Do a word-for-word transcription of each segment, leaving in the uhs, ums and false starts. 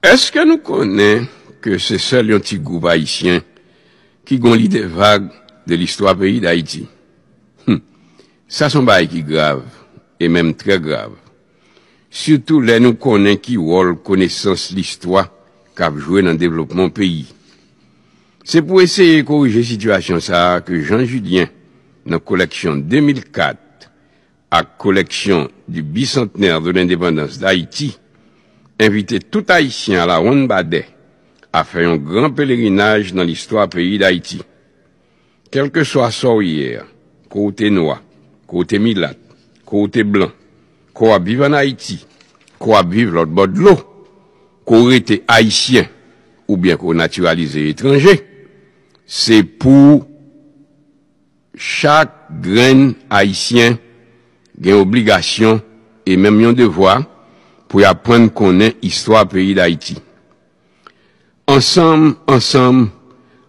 Èske nou konnen ke se sèl yon ti gwoup ayisyen ki gon lide vag de listwa peyi Dayiti? Hum, sa se yon bagay ki grav, e menm trè grav. Sitou lè nou konnen ki wòl konesans listwa k ap jwe nan devlopman yon peyi. Se pou eseye korije sitiyasyon sa a ke Jean Julien, nan kolèksyon de mil kat ak kolèksyon du Bicentenaire de l'Indépendance d'Haïti, envite tout Ayisyen a la Wonn Badè a fè yon gran pelerinaj nan listwa peyi Dayiti. Kèlkeswa sa w ye a, ke w te nwa, ke w te milat, ke w te blan, ke w ap viv ann Ayiti, ke w ap viv lòt bò dlo, ke w rete Ayisyen, oubyen ke w natiralize etranje, se pou chak grenn Ayisyen gen obligasyon e menm yon devwa pou y aprann konnen istwa peyi Dayiti. Ansanm, ansanm,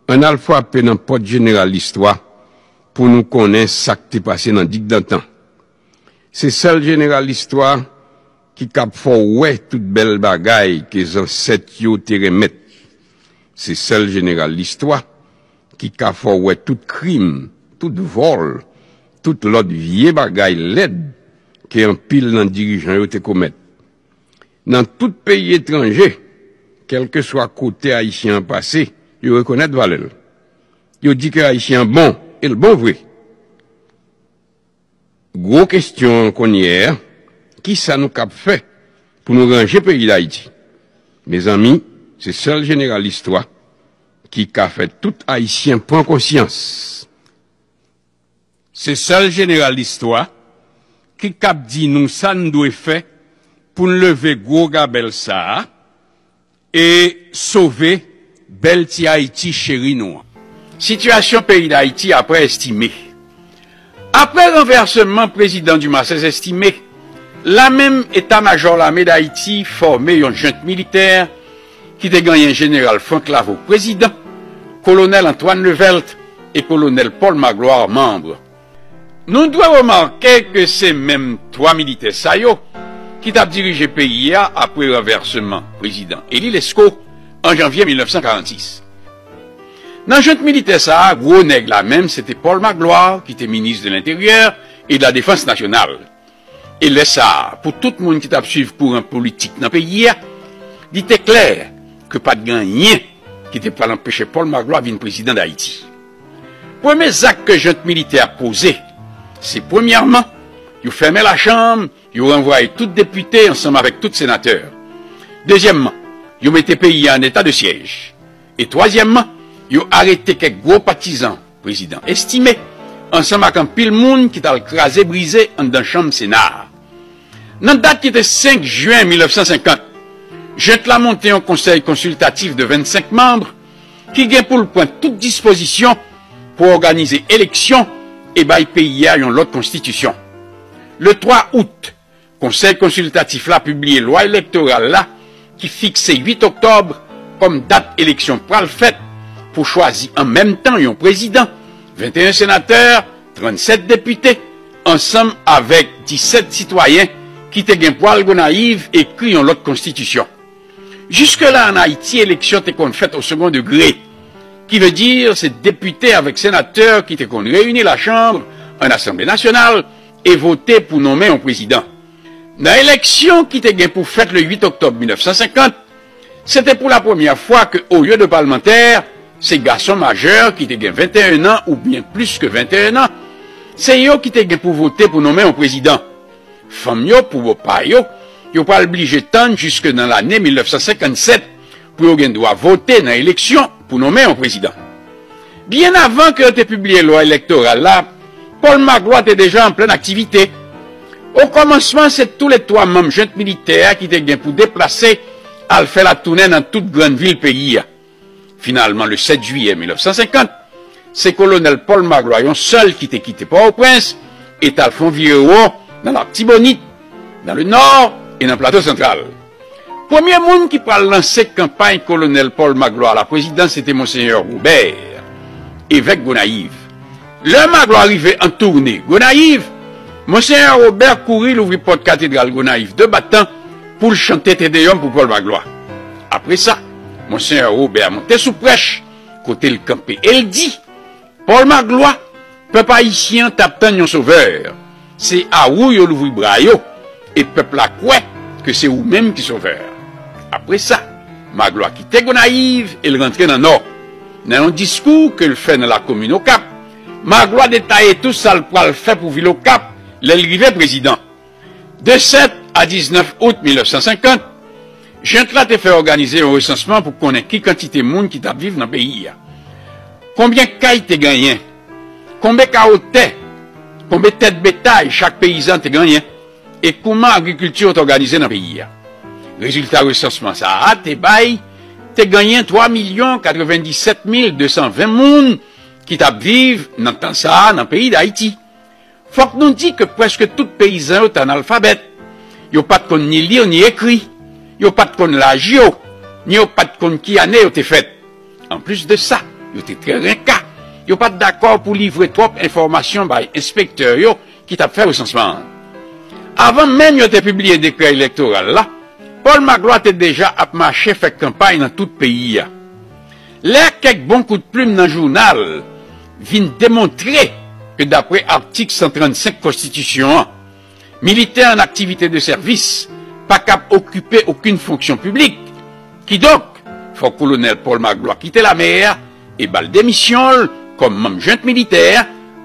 ann al frape nan pòt jeneral listwa pou nou konnen sa k te pase nan digdantan. Se sèl jeneral listwa ki kab fè w wè tout bèl bagay ke zansèt yo te renmèt. Se sèl jeneral listwa ki ka fè w wè tout krim, tout vòl, tout lòt vye bagay lèd ke anpil nan dirijan yo te komèt. Nan tout peyi etranje, kèlkeswa kote Ayisyen an pase, yo rekonèt valè l. Yo di ke Ayisyen an bon, e l bon vre. Gwo kestyon an kounye a, kisa nou kab fè pou nou ranje peyi Dayiti? Mezanmi, se sèl jeneral listwa ki ka fè tout Ayisyen pran konsyans. Se sèl jeneral listwa ki kab di nou sa n dwe fè pou n leve gwo gabèl sa a e sove bèl ti Ayiti cheri nou an. Sitiyasyon peyi Dayiti apre Estimé. Apre ranvèseman prezidan Dumarsais Estimé, lamenm Eta Majò Lame Dayiti fòme yon jent militè ki te genyen jeneral Franck Lavaud prezidan, kolonèl Antoine Levelt e kolonèl Paul Magloire manm. Nou dwe remake ke se menm twa militè sa yo ki t ap dirije peyi a apre ranvèseman prezidan Élie Lescot an janvye mil nèf san karannsis. Nan jent militè sa a, gwo nèg la menm se te Paul Magloire ki te minis de l'Intérieur et de la Défense nationale. E lè sa a, pou tout moun ki t ap swiv kouran politik nan peyi a, li te klè ke pa t gen anyen ki te pral anpeche Paul Magloire vin prezidan Dayiti. Premye zak ke jent militè a poze, se premyèman, yo fèmen lachanm, yo ranvwaye tout depite ansanm avèk tout senatè. Dezyèmman, yo mete peyi a an eta de syèj. E twazyèmman, yo arete kèk gwo patizan prezidan Estimé, ansanm ak anpil moun ki t al kraze brize anndan chanm Sena a. Nan dat ki te senk jen mil nèf san senkant, jent la monte yon konsèy konsiltatif de vennsenk manm ki gen pou l pran tout dispozisyon pou òganize eleksyon e bay peyi a yon lòt konstitisyon. Le twa out, Konsèy konsiltatif la pibliye lwa elektoral la ki fikse uit oktòb kòm dat eleksyon pral fèt pou chwazi an menm tan yon prezidan, venteyen senatè, trannsèt depite, ansanm avèk disèt sitwayen ki te gen pou al Gonayiv ekri yon lòt konstitisyon. Jiske la ann Ayiti, eleksyon te konn fèt o segon degre, ki vle di se depite avèk senatè ki te konn reyini lachanm ann Asanble nasyonal e vote pou nonmen yon prezidan. Nan eleksyon ki te gen pou fèt le uit oktòb mil nèf san senkant, se te pou la premyè fwa ke olye de palmantè, se gason majè ki te gen venteyen an oubyen plis ke venteyen an, se yo ki te gen pou vote pou nonmen yon prezidan. Fanm yo, pou bò pa yo, yo pral blije tann jiske nan lane mil nèf san senkannsèt pou yo gen dwa vote nan eleksyon pou nonmen yon prezidan. Byen avan ke yo te pibliye lwa elektoral la, Paul Magloire te deja an plèn aktivite. O kòmansman, se toule twa manm jent militè a ki te gen pou deplase al fè latounen nan tout grann vil peyi a. Finalman, le sèt jiyè mil nèf san senkant, se kolonèl Paul Magloire yon sèl ki te kite Pòtoprens e t al fè yon virewon nan Latibonit, nan le Nò e nan Plato Santral. Premye moun ki pral lanse kanpay kolonèl Paul Magloire a la prezidans se te Monsenyè Robert, evèk Gonayiv. Lè Magloire rive an toune Gonayiv, Monsenyè Robert kouri louvri pòt katedral Gonayiv de batan pou l chante Te Deyòm pou Paul Magloire. Apre sa, Monseyè Robert monte sou prèch, kote l kanpe e l di, Pòl Maglwa, pèp ayisyen an t ap tann yon sovè. Se a ou yo louvri bra yo, e pèp la kwè ke se ou menm ki sovè. Apre sa, Maglwa kite Gonayiv e l rantre nan Nò. Nan yon diskou ke l fè nan lakomin Okap, Maglwa detaye tou sa l pral fè pou vil Okap lè l rive prezidan. De sèt a diznèf out mil nèf san senkant, jent la te fè òganize yon resansman pou konnen ki kantite moun ki t ap viv nan peyi a. Konbyen kay te genyen, konbyen kawo tè, konbyen tèt betay chak peyizan te genyen, e kouman agrikilti yo t òganize nan peyi a. Rezilta resansman sa a te bay, te genyen twa milyon katrevenndisèt mil de san ven moun ki t ap viv nan tan sa a nan peyi Dayiti. Fòk nou di ke prèske tout peyizan yo t analfabèt. Yo pa t konn ni li ni ekri. Yo pa t konn laj yo, ni yo pa t konn ki ane yo te fèt. Anplis de sa, yo te trè renka. Yo pa t dakò pou livre twòp enfòmasyon bay enspektè yo ki t ap fè resansman an. Avan menm yo te pibliye dekrè elektoral la, Pòl Maglwa te deja ap mache fè kanpay nan tout peyi a. Lè kèk bon kout plim nan jounal vin demontre ke, dapre atik san trannsenk konstitisyon an, militè an aktivite de sèvis pa kab okipe okenn fonksyon piblik. Kidonk, fòk kolonèl Pòl Maglwa kite lame a e ba l demisyon l kòm manm jent militè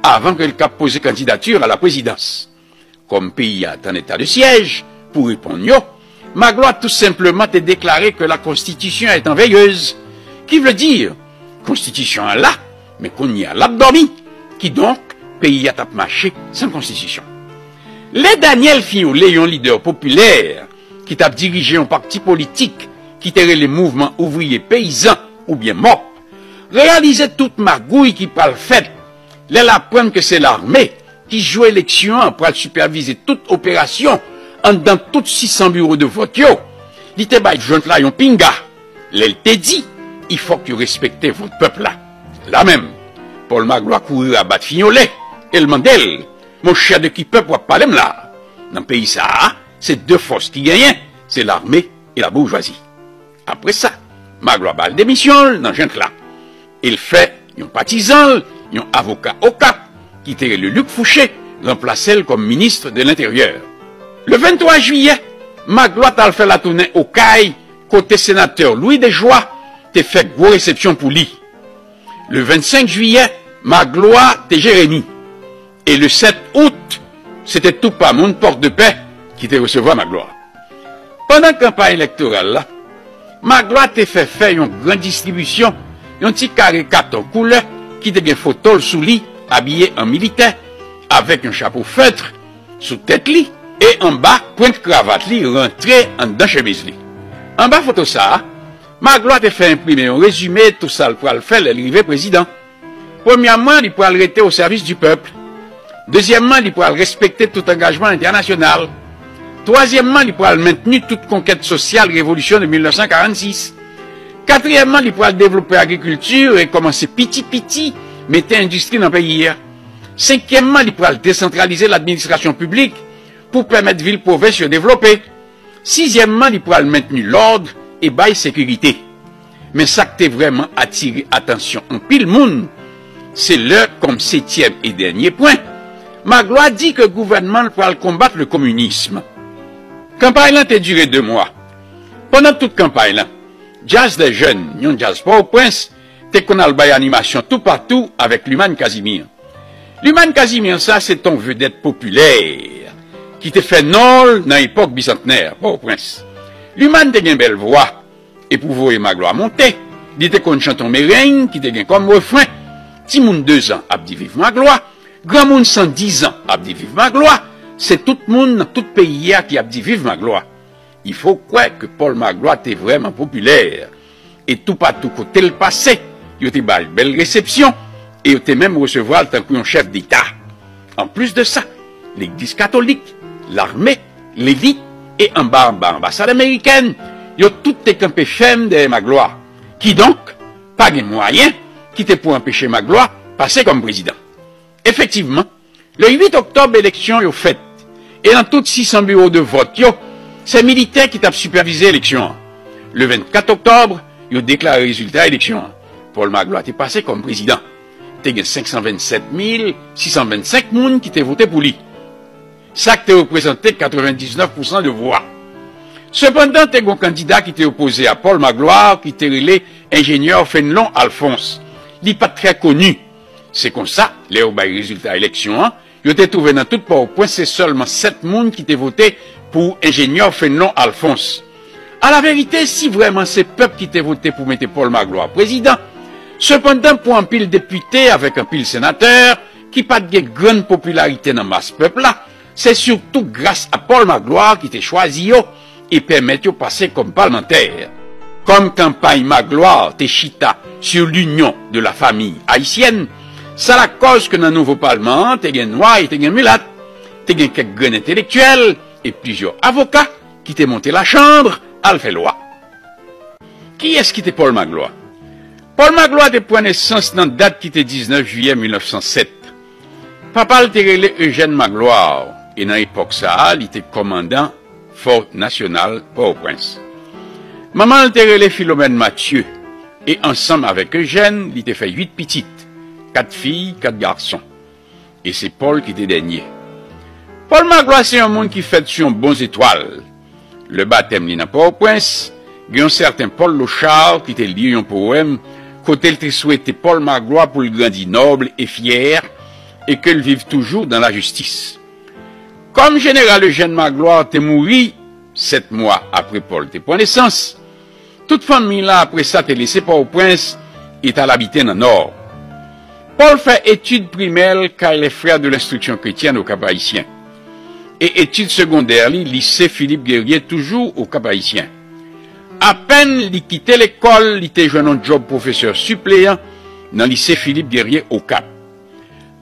avan ke l kab poze kandidati a la prezidans. Kòm peyi a t an eta de syèj, pou reponn yo, Maglwa tou senpleman te deklare ke la Constitution est en veilleuse, ki vle di, konstitisyon an la, men kounye a l ap dòmi. Kidonk, peyi a t ap mache san konstitisyon. Lè Daniel Fiole, yon lidè popilè ki t ap dirije yon pati politik ki te rele Mouvman Ouvriye Peyizan, oubyen mòp, reyalize tout magouy ki pral fèt lè l aprann ke se lame ki jou eleksyon an pral sipèvize tout operasyon anndan tout sis san biwo de vòt yo, li te bay jent la yon pinga lè l te di, i fòk yo respekte vòt pèp la. La menm, Pòl Maglwa kouri rabat Fiole e l mande l, monchè, de ki pèp w ap pale m la? Nan peyi sa a, se de fòs ki genyen, se lame e laboujwazi. Apre sa, Maglwa ba l demisyon l nan jent la. E l fè yon patizan l, yon avoka Okap, ki te rele Luc Fouché, ranplase l kòm minis de lenteryè. Le venntwa jiyè, Maglwa t al fè latounen Okay, kote senatè Louis Dejoie te fè gwo resepsyon pou li. Le vennsenk jiyè, Maglwa te Jeremi. E le sèt out, se te tou pa moun Pòdpè ki te resevwa Maglwa. Pandan kanpay elektoral la, Maglwa te fè fè yon gran distribisyon yon ti kare katon koulè ki te gen foto l sou li, abiye an militè, avèk yon chapo fèt sou tèt li, e anba pwent kravat li rantre anndan chemiz li. Anba foto sa a, Maglwa te fè enprime yon rezime tou sa l pral fè lè l rive prezidan. Premyèman, li pral rete o sèvis di pèp. Dezyèmman, li pral respekte tout angajman entènasyonal. Twazyèmman, li pral mentni tout konkèt sosyal revolisyon de mil nèf san karannsis. Katriyèmman, li pral devlope agrikilti e kòmanse piti piti mete endistri nan peyi a. Senkyèmman, li pral desantralize ladministrasyon piblik pou pèmèt vil pwovens yo devlope. Sizyèmman, li pral mentni lòd e bay sekirite. Men sa k te vrèman atire atansyon anpil moun, se lè, kòm setyèm e dènye pwen, Maglwa di ke gouvènman l pral konbat le communisme. Kanpay lan te dire de mwa. Pandan tout kanpay lan, Jazz des Jeunes, yon jazz Pòtoprens, te konn al bay animasyon toupatou avèk Luman Casimir. Luman Casimir sa, se t on vedèt popilè ki te fè non l nan epòk Bisantnè, Pòtoprens. Luman te gen bèl vwa, e pou voye Maglwa monte, li te konn chante on mereng ki te gen kòm refren, timoun dezan ap di viv Maglwa, granmoun san dizan ap di viv Maglwa, se tout moun nan tout peyi a ki ap di viv Maglwa. Il faut kwè ke Pòl Maglwa te vrèman popilè, e toupatou kote l pase, yo te ba l bèl resepsyon, e yo te menm resevwa l tankou yon chèf deta. Anplis de sa, legliz katolik, lame, lelit, e anba anba anbasad amerikèn, yo tout te kanpe fèm dèyè Maglwa. Kidonk, pa gen mwayen ki te pou anpeche Maglwa pase kòm prezidan. Efektivman, le uit oktòb, eleksyon yo fèt. E nan tout sis san biwo de vòt yo, se militè ki t ap sipèvize eleksyon an. Le vennkat oktòb, yo deklare rezilta eleksyon an. Pòl Maglwa te pase kòm prezidan. Te gen senk san vennsèt mil sis san vennsenk moun ki te vote pou li. Sa k te reprezante katrevendiznèf pousan de vwa. Sepandan, te gen yon kandida ki te opoze a Pòl Maglwa, ki te rele enjenyè Fenlon Alphonse. Li pa t trè koni. Se konsa, lè yo bay rezilta eleksyon an, yo te twouve nan tout Pòtoprens se sèlman sèt moun ki te vote pou enjenyè Fenlon Alphonse. Alaverite, si vrèman se pèp ki te vote pou mete Pòl Maglwa prezidan, sepandan, pou anpil depite avèk anpil senatè ki pa t gen grann popilarite nan mas pèp la, se sitou gras a Pòl Maglwa ki te chwazi yo e pèmèt yo pase kòm palmantè. Kòm kanpay Maglwa te chita sur l'union de la famille haïtienne, sa lakòz ke nan nouvo palman an te gen nwa e te gen milat, te gen kèk grenn entelektyèl e plizyè avoka ki te monte lachanm al fè lwa. Kiyès ki te Pòl Maglwa? Pòl Maglwa te pran nesans nan dat ki te diznèf jiyè mil nèf san sèt. Papa l te rele Ejèn Maglwa, e nan epòk sa a, li te kòmandan Fò Nasyonal Pòtoprens. Manman l te rele Filomèn Matye, e ansanm avèk Ejèn, li te fè uit pitit, kat fi, kat gason. E se Pòl ki te dènye. Pòl Maglwa se yon moun ki fèt sou yon bon zetwal. Lè batèm li nan Pòtoprens, gen yon sèten Pòl Lochard ki te li yon powèm kote l te swete Pòl Maglwa pou l grandi nòb e fyè e ke l viv toujou dan lajistis. Kòm jeneral Ejèn Maglwa te mouri sèt mwa apre Pòl te pran nesans, tout fanmi la apre sa te lese Pòtoprens e t al abite nan Nò. Pòl fè etid primè l kay les Frères de l'Instruction Chrétienne au Cap-Haïtien e etid segondè li lise Philippe Guerrier toujou o Kap Ayisyen. Apèn li kite lekòl, li te jwenn yon djòb pwofesè sipleyan nan lise Philippe Guerrier Okap.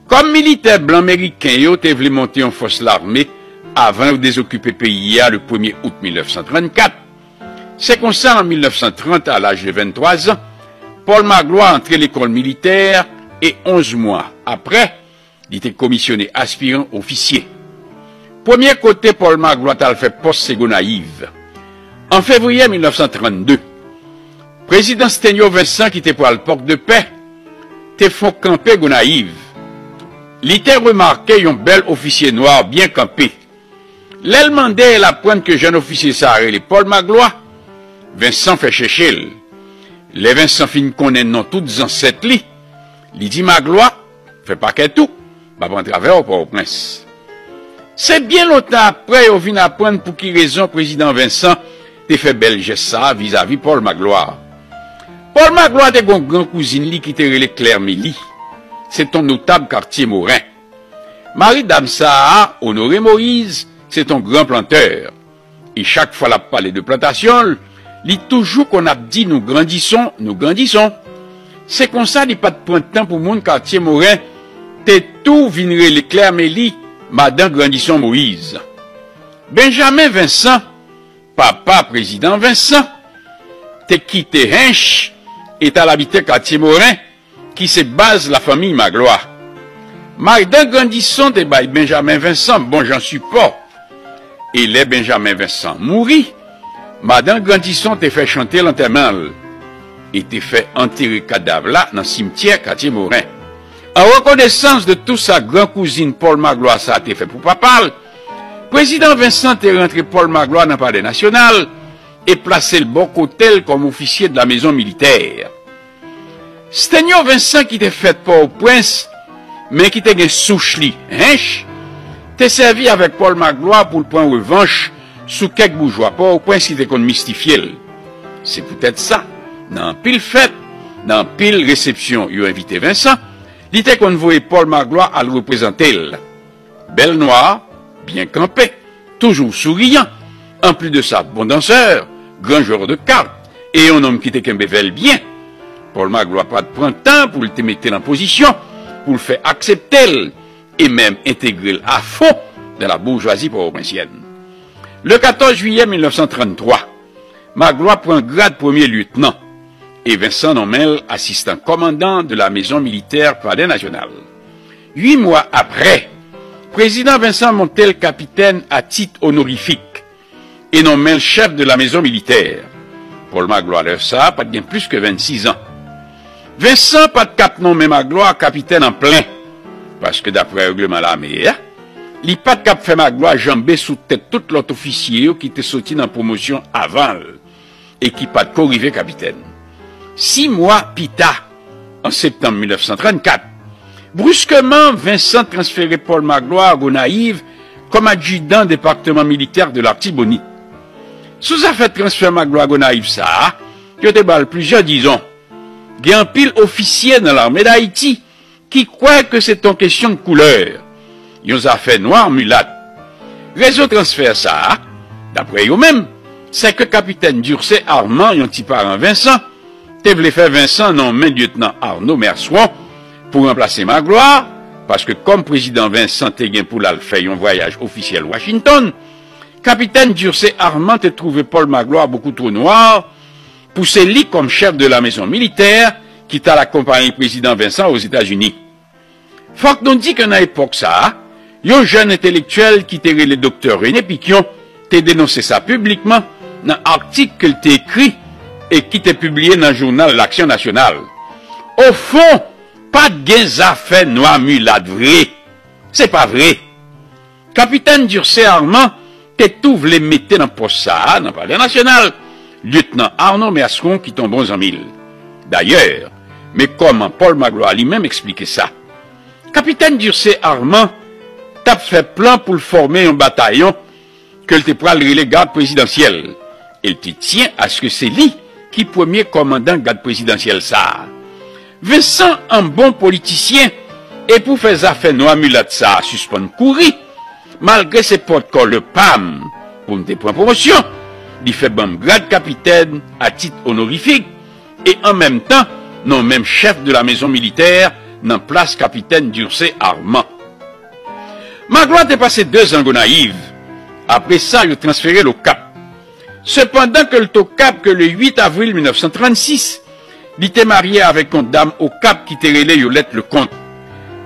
Kòm militè blan meriken yo te vle monte yon fòs lame avan yo dezokipe peyi a le premye out mil nèf san trannkat, se konsa, an mil nèf san trant, a laj de venntwa zan, Pòl Maglwa antre lekòl militè e onz mwa apre, li te komisyone aspiran ofisye. Premye kote Pòl Maglwa t al fè pòs se Gonayiv. An fevriye mil nèf san trannde, prezidan Stenyo Vensan, ki te pral Pòk de Pè, te fon kanpe Gonayiv. Li te remake yon bèl ofisye nwa byen kanpe. Lè l mande, l aprann ke jèn ofisye sa a rele Pòl Maglwa. Vensan fè chèche l. Lè Vensan fin konnen non tout zansèt li, li di Maglwa, fè pakèt ou, m ap antre avè w Pòtoprens. Se byen lontan apre yo vin aprann pou ki rezon prezidan Vensan te fè bèl jès sa a vizavi Pòl Maglwa. Pòl Maglwa te gen yon gran kouzin li ki te rele Klèmeli. Se t on notab katye Moren. Mari dam sa a, Onore Moyiz, se t on gran plantè. E chak fwa l ap pale de plantasyon l, li toujou konn ap di, nou grandison, nou grandison. Se konsa li pa t pran tan pou moun katye Moren te tou vin rele Klèmeli madan Grandison Moyiz. Benjamen Vensan, papa prezidan Vensan, te kite Hench e t al abite katye Moren, ki se baz lafanmi Maglwa. Madan Grandison te bay Benjamen Vensan bon jan sipò. E lè Benjamen Vensan mouri, madan Grandison te fè chante lantèman l e te fè antere kadav la nan simtyè katye Moren. An rekonesans de tou sa gran kouzin Pòl Maglwa sa a te fè pou papa l, prezidan Vensan te rantre Pòl Maglwa nan Palè Nasyonal e plase l bò kote l kòm ofisye de la mezon militè. Stenyo Vensan, ki te fèt Pòtoprens, men ki te gen souch li Hench, te sèvi avèk Pòl Maglwa pou l pran revanch sou kèk boujwa Pòtoprens ki te konn mistifye l. Se poutèt sa, nan anpil fèt, nan anpil resepsyon yo envite Vensan, li te konn voye Pòl Maglwa al reprezante l. Bèl nwa, byen kanpe, toujou souriyan. Anplis de sa, bon dansè, gran jwè de kat, e yon nonm ki te kenbe vè l byen. Pòl Maglwa pa t pran tan pou l te mete l an pozisyon, pou l fè aksepte l, e menm entegre l a fon nan la boujwazi pòtoprensyen. Le katòz jiyè mil nèf san tranntwa, Maglwa pran grad premye lyetnan e Vensan nonmen l asistan kòmandan de la Maison Militaire Palais National. Uit mwa apre, prezidan Vensan monte l kapitèn a tit onorifik e nonmen l chèf de la Maison Militaire. Pòl Maglwa lè sa a pa t gen plis ke vennsis an. Vensan pa t k ap nonmen Maglwa kapitèn an plen, paske daprè règleman lame a, li pa t k ap fè Maglwa janbe sou tèt tout lòt ofisye yo ki te soti nan pwomosyon avan l e ki pa t ko rive kapitèn. Sis mwa pita, an septanm mil nèf san trannkat, briskeman, Vensan transfere Pòl Maglwa a Gonayiv kòm adjidan Département Militaire de l'Artibonite. Sou zafè transfè Maglwa Gonayiv sa a, yo te ba l plizyè dizon. Gen anpil ofisye nan Lame d Ayiti ki kwè ke se t on kesyon de koulè, yon zafè nwa milat. Rezon transfè sa a, daprè yo menm, se ke kapitèn Durcé Armand, yon ti paran Vensan, te vle fè Vensan nonmen lyetnan Arnaud Merceron pou ranplase Maglwa, paske kòm prezidan Vensan te gen pou l al fè yon vwayaj ofisyèl Washington, kapitèn Durcé Armand te twouve Pòl Maglwa beaucoup trop noir pou se li kòm chèf de la maison militaire ki t al akonpaye prezidan Vensan Ozetazini. Fòk nou di ke nan epòk sa a, yon jèn entelektyèl ki te rele doktè René Piquion te denonse sa piblikman nan atik ke l te ekri e ki te pibliye nan jounal L'Action Nationale. Ofon, pa t gen zafè nwa milat vre. Se pa vre. Kapitèn Durcé Armand te tou vle mete nan pòs sa a, nan Palè Nasyonal, lyetnan Arnaud Merceron ki t on bon zanmi l. Dayè, men kòman Pòl Maglwa li menm eksplike sa. Kapitèn Durcé Armand t ap fè plan pou l fòme yon batayon ke l te pral rele Gad Prezidansyèl, e l te tyen aske se li ki premye kòmandan Gad Prezidansyèl sa a. Vensan, an bon politisyen, e pou fè zafè nwa milat sa a sispann kouri, malgre se pòtkòlè pa m pou m te pran pwomosyon, li fè ban m grad kapitèn a tit onorifik, e an menm tan nonmen m chèf de la mezon militè nan plas kapitèn Durcé Armand. Maglwa te pase dezan Gonayiv. Apre sa, yo transfere l Okap. Sepandan ke l t Okap ke le uit avril mil nèf san trannsis, li te marye avèk yon dam Okap ki te rele Yolette Leconte.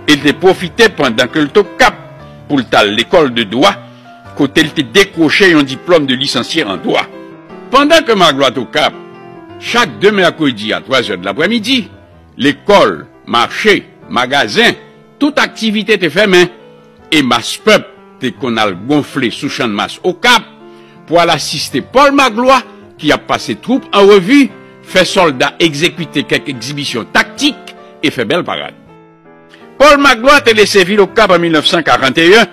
E l te pwofite pandan ke l t Okap pou l t al lekòl de dwa, kote l te dekwoche yon diplòm de lisansye an dwa. Pandan ke Maglwa t Okap, chak de mèkredi a twazè de laprèmidi, lekòl, mache, magazen, tout aktivite te fèmen, e mas pèp te konn al gonfle sou channmas Okap pou al asiste Pòl Maglwa ki ap pase twoup an revi, fè sòlda egzekite kèk egzibisyon taktik e fè bèl parad. Pòl Maglwa te lese vil Okap an mil nèf san karanteyen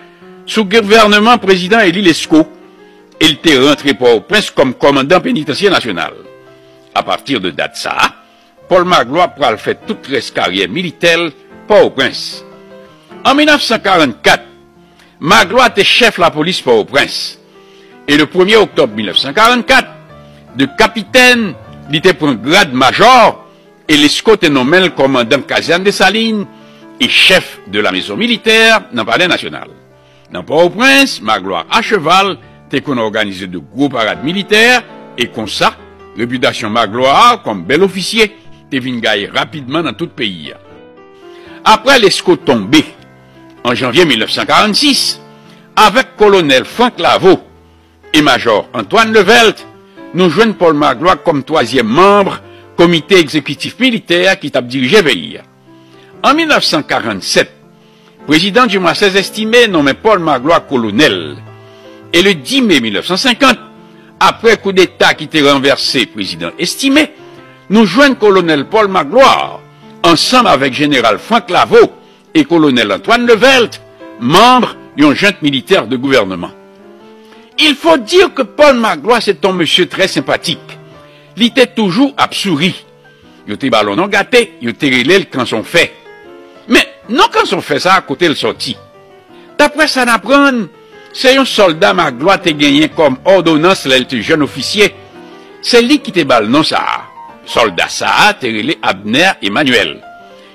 sou gouvènman prezidan Élie Lescot, e l te rantre Pòtoprens kòm kòmandan penitansye nasyonal. Apati de dat sa a, Pòl Maglwa pral fè tout rès karyè militè l Pòtoprens. An mil nèf san karannkat, Maglwa te chèf lapolis Pòtoprens. E le premye oktòb mil nèf san karannkat, de kapitèn, li te pran grad majò, e Lescot te nonmen l kòmandan kazèn Desalin e chèf de la mezon militè nan Palè Nasyonal. Nan Pòtoprens, Maglwa a cheval te konn òganize de gwo parad militè, e konsa, repitasyon Maglwa a kòm bèl ofisye te vin gaye rapidman nan tout peyi a. Apre Lescot tonbe, an janvye mil nèf san karannsis, avèk kolonèl Franck Lavaud e majò Antoine Levelt, nou jwenn Pòl Maglwa kòm twazyèm manm komite egzekitif militè ki t ap dirije peyi a. An mil nèf san karannsèt, prezidan Dumarsais Estimé nonmen Pòl Maglwa kolonèl. E le dis me mil nèf san senkant, apre koudeta ki te ranvèse prezidan Estimé, nou jwenn kolonèl Pòl Maglwa, ansanm avèk jeneral Franck Lavaud e kolonèl Antoine Levelt, manm yon jent militè de gouvènman. Il faut dire que Paul Magloire c'est un monsieur très sympathique. Li te toujou ap souri. Yo te ba l yon non gate, yo te rele l Kanson Fè. Men, non Kanson Fè sa a, kote l sòti? Daprè sa n aprann, se yon sòlda Maglwa te genyen kòm òdonans lè l te jèn ofisye. Se li ki te ba l non sa a. Sòlda sa a te rele Abner Emmanuel.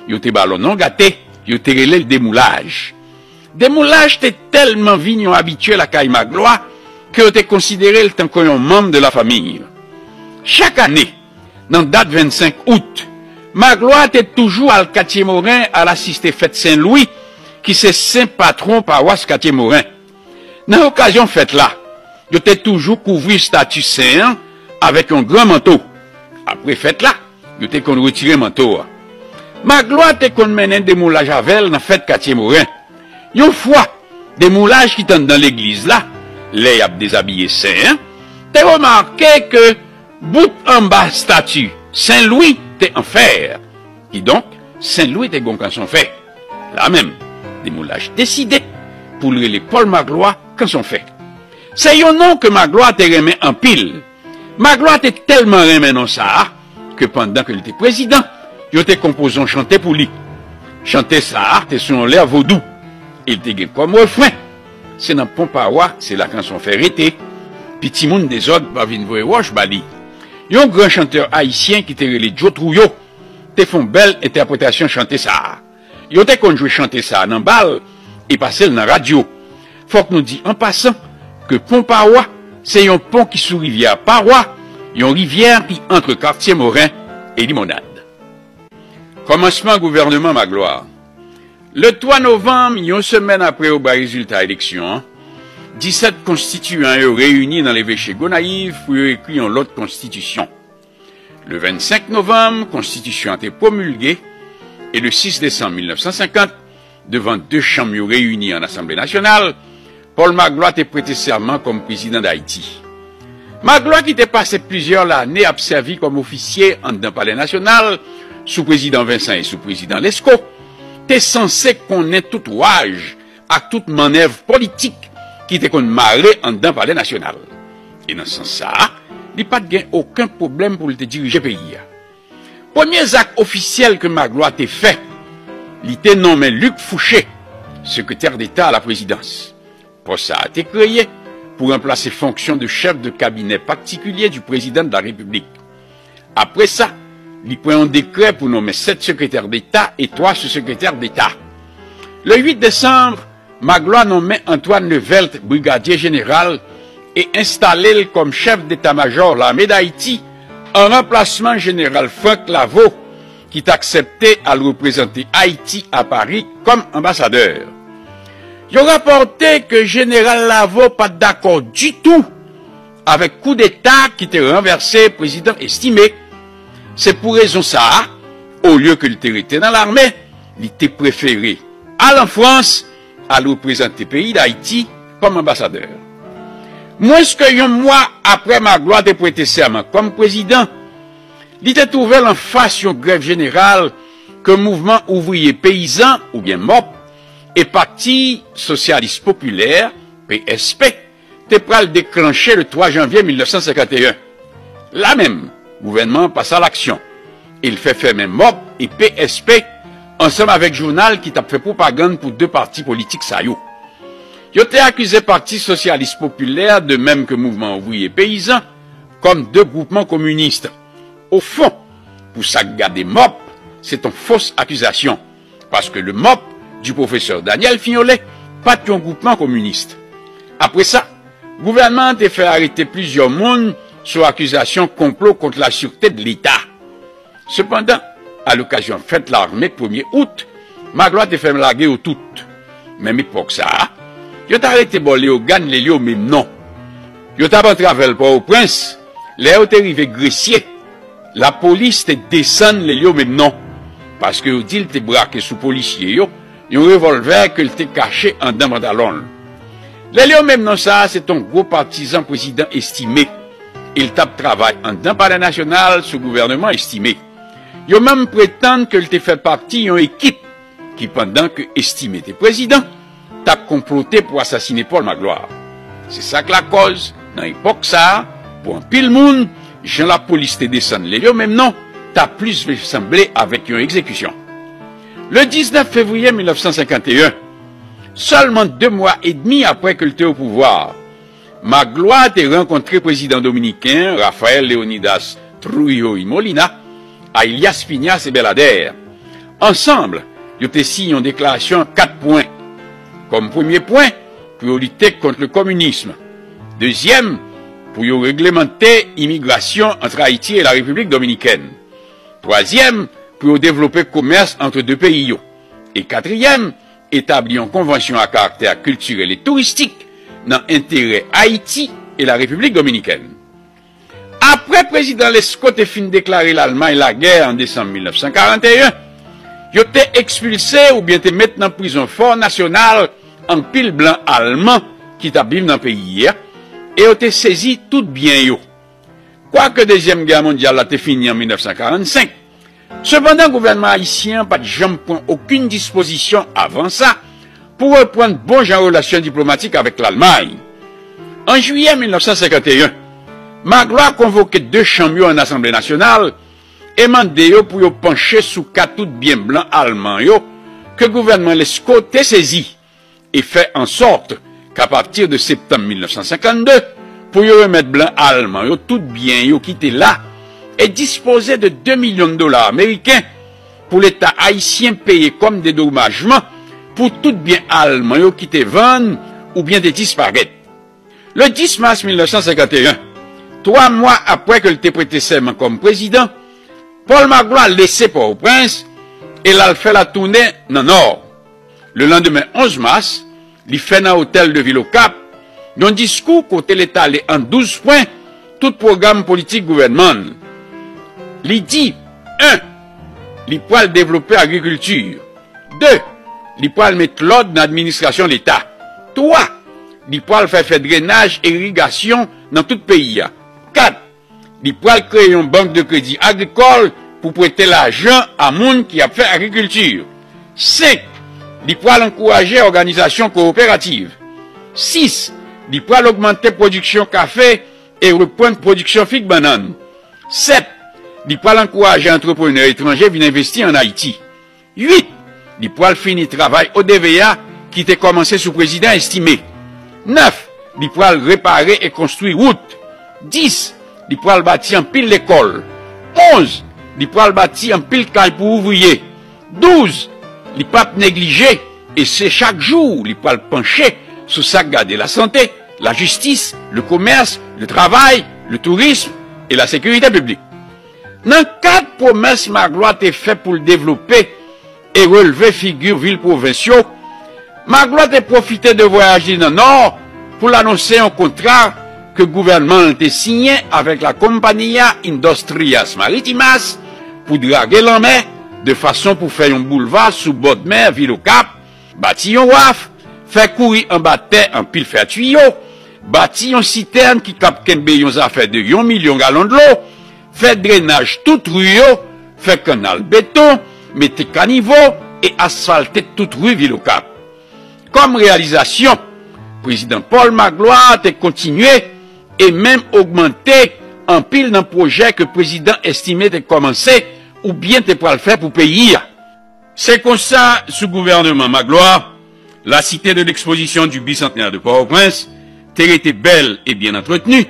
Yo te ba l yon non gate, yo te rele l Demoulaj. Demoulaj te tèlman vin yon abitye lakay Maglwa ke yo te konsidere l tankou yon manm de la fanmi. Chak ane, nan dat vennsenk out, Maglwa te toujou al Katye Moren al asiste fèt Sen Lwi, ki se sen patwon pawas Katye Moren. Nan okazyon fèt la, yo te toujou kouvri estati sen an avèk yon gran manto. Apre fèt la, yo te konn retire manto a. Maglwa te konn mennen demoulaj avè l nan fèt Katye Moren. Yon fwa, demoulaj ki t anndan legliz la, lè y ap dezabiye sen an, te remake ke bout anba estati Sen Lwi te an fè. Kidonk, Sen Lwi te gen yon kanson fè. La menm, demoulaj deside pou l rele Pòl Maglwa Kanson Fè. Se yon non ke Maglwa te renmen anpil. Maglwa te tèlman renmen non sa a ke pandan ke l te prezidan, yo te konpoze yon chante pou li. Chante sa a te sou yon lè vodou. E l te gen kòm refren: "Se nan Pon Pawa, se la kanson fè rete. Piti moun dezòd pa vin voye wòch ba li." Yon gran chantè ayisyen ki te rele Joe Trouillot te fè yon bèl entèpretasyon chante sa a. Yo te konn jwe chante sa a nan bal e pase l nan radyo. Fòk nou di an pasan ke Pon Pawa se yon pon ki sou rivyè Pawa, yon rivyè ki ant Katye Moren e Limonad. Kòmansman gouvènman Maglwa. Le twa novanm, yon semèn apre yo bay rezilta eleksyon an, disèt konstitiyan yo reyini nan leveche Gonayiv pou yo ekri yon lòt konstitisyon. Le vennsenk novanm, konstitisyon an te pwomilge, e le sis desanm mil nèf san senkant, devan de chanm yo reyini an Asanble Nasyonal, Pòl Maglwa te prete sèman kòm prezidan Dayiti. Maglwa, ki te pase plizyè lane ap sèvi kòm ofisye anndan Palè Nasyonal, sou prezidan Vincent e sou prezidan Lescot, te sanse konnen tout waj ak tout mannèv politik ki te konn mare anndan Palè Nasyonal. E nan sans sa a, li pa t gen okenn pwoblèm pou l te dirije peyi a. Premye zak ofisyèl ke Maglwa te fè, li te nonmen Luc Fouché sekretè deta a la prezidans. Pòs sa a te kreye pou ranplase fonksyon de chèf de kabinè patikilye di prezidan de la Repiblik. Apre sa, li pran yon dekrè pou nonmen sèt sekretè deta e twa sou-sekretè deta. Le uit desanm, Maglwa nonmen Antoine Levelt brigadye jeneral e enstale l kòm chèf deta majò lame Dayiti, an ranplasman jeneral Frank Lavaud, ki t aksepte al reprezante Ayiti a Pari kòm anbasadè. Yo rapòte ke jeneral Lavaud pa t dakò ditou avèk koudeta ki te ranvèse prezidan Estimé. Se pou rezon sa a, olye ke l te rete nan lame, li te prefere al an Frans, al reprezante peyi Dayiti kòm anbasadè. Mwens ke yon mwa apre Maglwa te prete sèman kòm prezidan, li te twouve l anfas yon grèv jeneral ke Mouvman Ouvriye Peyizan, oubyen mòp, e Pati Sosyalis Popilè, P S P, te pral deklanche le twa janvye mil nèf san senkanteyen. La menm, gouvènman an pase a laksyon e l fè fèmen mòp e P S P ansanm avèk jounal ki t ap fè pwopagann pou de pati politik sa yo. Yo te akize Pati Sosyalis Popilè, de menm ke Mouvman Ouvriye Peyizan, kòm de gwoupman kominis. Ofon, pou sa k gade mòp, se t on fos akizasyon, paske le mòp di pwofesè Daniel Fignolet pa t yon gwoupman kominis. Apre sa, gouvènman an te fè arete plizyè moun sou akizasyon konplo kont lasirte de Leta. Sepandan, a lokazyon fèt lame premye out, Maglwa te fè lage yo tout. Menm epòk sa a, yo t arete bò Leyogàn Lelyo Memnon. Yo t ap antre avè l Pòtoprens, lè yo te rive Gresye, lapolis te desann Lelyo Memnon, paske yo di l te brake sou polisye yo yon revòlvè ke l te kache anndan pantalon l. Lelyo Memnon sa a se t on gwo patizan prezidan Estimé, e l t ap travay anndan Palè Nasyonal sou gouvènman Estimé. Yo menm pretann ke l te fè pati yon ekip ki, pandan ke Estimé te prezidan, t ap konplote pou asasine Pòl Maglwa. Se sa k lakòz, nan epòk sa a, pou anpil moun, jan lapolis te desann Lelyo Memnon, ta plis vle sanble avèk yon egzekisyon. Le diznèf fevriye mil nèf san senkanteyen, sèlman de mwa edmi apre ke l te o pouvwa, Maglwa te rankontre prezidan dominiken an, Rafael Leonidas Trujillo y Molina, alias Phineas e Bèladè. Ansanm, yo te siyen yon deklarasyon an kat pwen. Kòm premye pwen, pou yo lite kont le kominis. Dezyèm, pou yo reglemante imigrasyon ant Ayiti e la Repiblik Dominikèn. Twazyèm, pou yo devlope komès ant de peyi yo. E katriyèm, etabli yon konvansyon a karaktè kiltirèl e touristik nan enterè Ayiti e la Repiblik Dominikèn. Apre prezidan Lesko te fin deklare Lalmay lagè an desanm mil nèf san karannteyen, yo te ekspilse oubyen te met nan prizon Fò Nasyonal anpil blan alman ki t ap viv nan peyi a, e yo te sezi tout byen yo. Kwake Dezyèm Gè Mondyal la te fini an mil nèf san karannsenk, sepandan, gouvènman ayisyen an pa t janm pran okenn dispozisyon avan sa pou reprann bon jan relasyon diplomatik avèk Lalmay. An jiyè mil nèf san senkanteyen, Magloire konvoke de chanm yo an Asanble Nasyonal e mande yo pou yo panche sou ka tout byen blan alman yo ke gouvènman Lesko te sezi e fè ansòt k'apati de septanm mil nèf san senkannde, pou yo remèt blan alman yo tout byen yo ki te la e dispoze de de milyon dola ameriken pou Leta ayisyen peye kòm dedomajman pou tout byen alman yo ki te vann oubyen te disparèt. Le dis mas mil nèf san senkanteyen, twa mwa apre ke l te prete sèman kòm prezidan, Paul Magloire lese Pòtoprens e l al fè latounen nan Nò. Le landemen onz mas, li fè nan Otèl de Vil Okap yon diskou kote l etale an douz pwen tout pwogram politik gouvènman l. Li di, en, li pral devlope agrikilti. De, li pral met lòd nan administrasyon Leta. Twa, li pral fè fè drenaj e irigasyon nan tout peyi a. Kat, li pral kreye yon bank de kredi agrikòl pou prete lajan a moun ki ap fè agrikilti. Senk, li pral ankouraje òganizasyon kowoperativ. Sis, li pral ogmante pwodiksyon kafe e reprann pwodiksyon fig bannann. Sèt, li pral ankouraje antreprenè etranje vin envesti ann Ayiti. Uit, li pral fini travay O D V A ki te kòmanse sou prezidan Estimé. Nèf, li pral repare e konstwi wout. Dis, li pral bati anpil lekòl. Onz, li pral bati anpil kay pou ouvriye. Douz, li p ap neglije e se chak jou li pral panche sou sa k gade lasante, lajistis, le komès, le travay, le tourism e la sekirite piblik. Nan kad pwomès Magloire te fè pou l devlope e relve figi vil pwovens yo, Magloire te pwofite de vwayaj li nan Nò pou l anonse yon kontra ke gouvènman l te siyen avèk la Compañía Industrias Marítimas pou drage lanmè de fason pou fè yon boulva sou bòdmè vil Okap, bati yon waf, fè kouri anba tè anpil fè tiyo, bati yon sitèn ki kab kenbe yon zafè de yon milyon galon dlo, fè drenaj tout ri yo, fè kannal beton, mete kanivo e asfalte tout ri vil Okap. Kòm reyalizasyon, prezidan Paul Magloire te kontinye e menm ogmante anpil nan pwojè ke prezidan Estimé te kòmanse oubyen te pral fè pou peyi a. Se konsa, sou gouvènman Magloire, la Cité de l'Exposition du Bicentenaire de Port-au-Prince te rete bèl e byen antretni,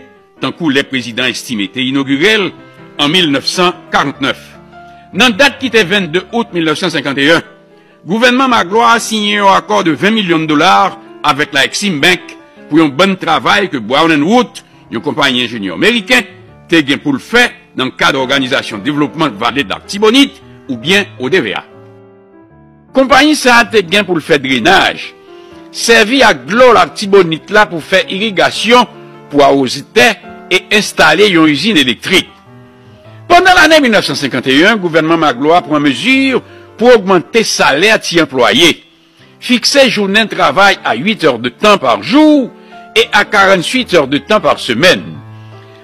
tankou lè prezidan Estimé te inogire l an mil nèf san karant nèf. Nan dat ki te vennde out mil nèf san senkanteyen, gouvènman Magloire siyen yon akò de ven milyon dola avèk la Exim Bank pou yon bann travay ke Brown and Root, yon konpayi enjenyè meriken, te gen pou l fè nan kad Òganizasyon Devlopman Vale Latibonit, oubyen O D V A. Konpayi sa a te gen pou l fè drenaj, sèvi ak dlo Latibonit la pou fè irigasyon, pou awoze tè e enstale yon izin elektrik. Pandan lane mil nèf san senkanteyen, gouvènman Magloire pran mezi pou ogmante salè ti anplwaye, fikse jounen travay a uit è de tan pa jou e a karannwit è de tan pa semèn.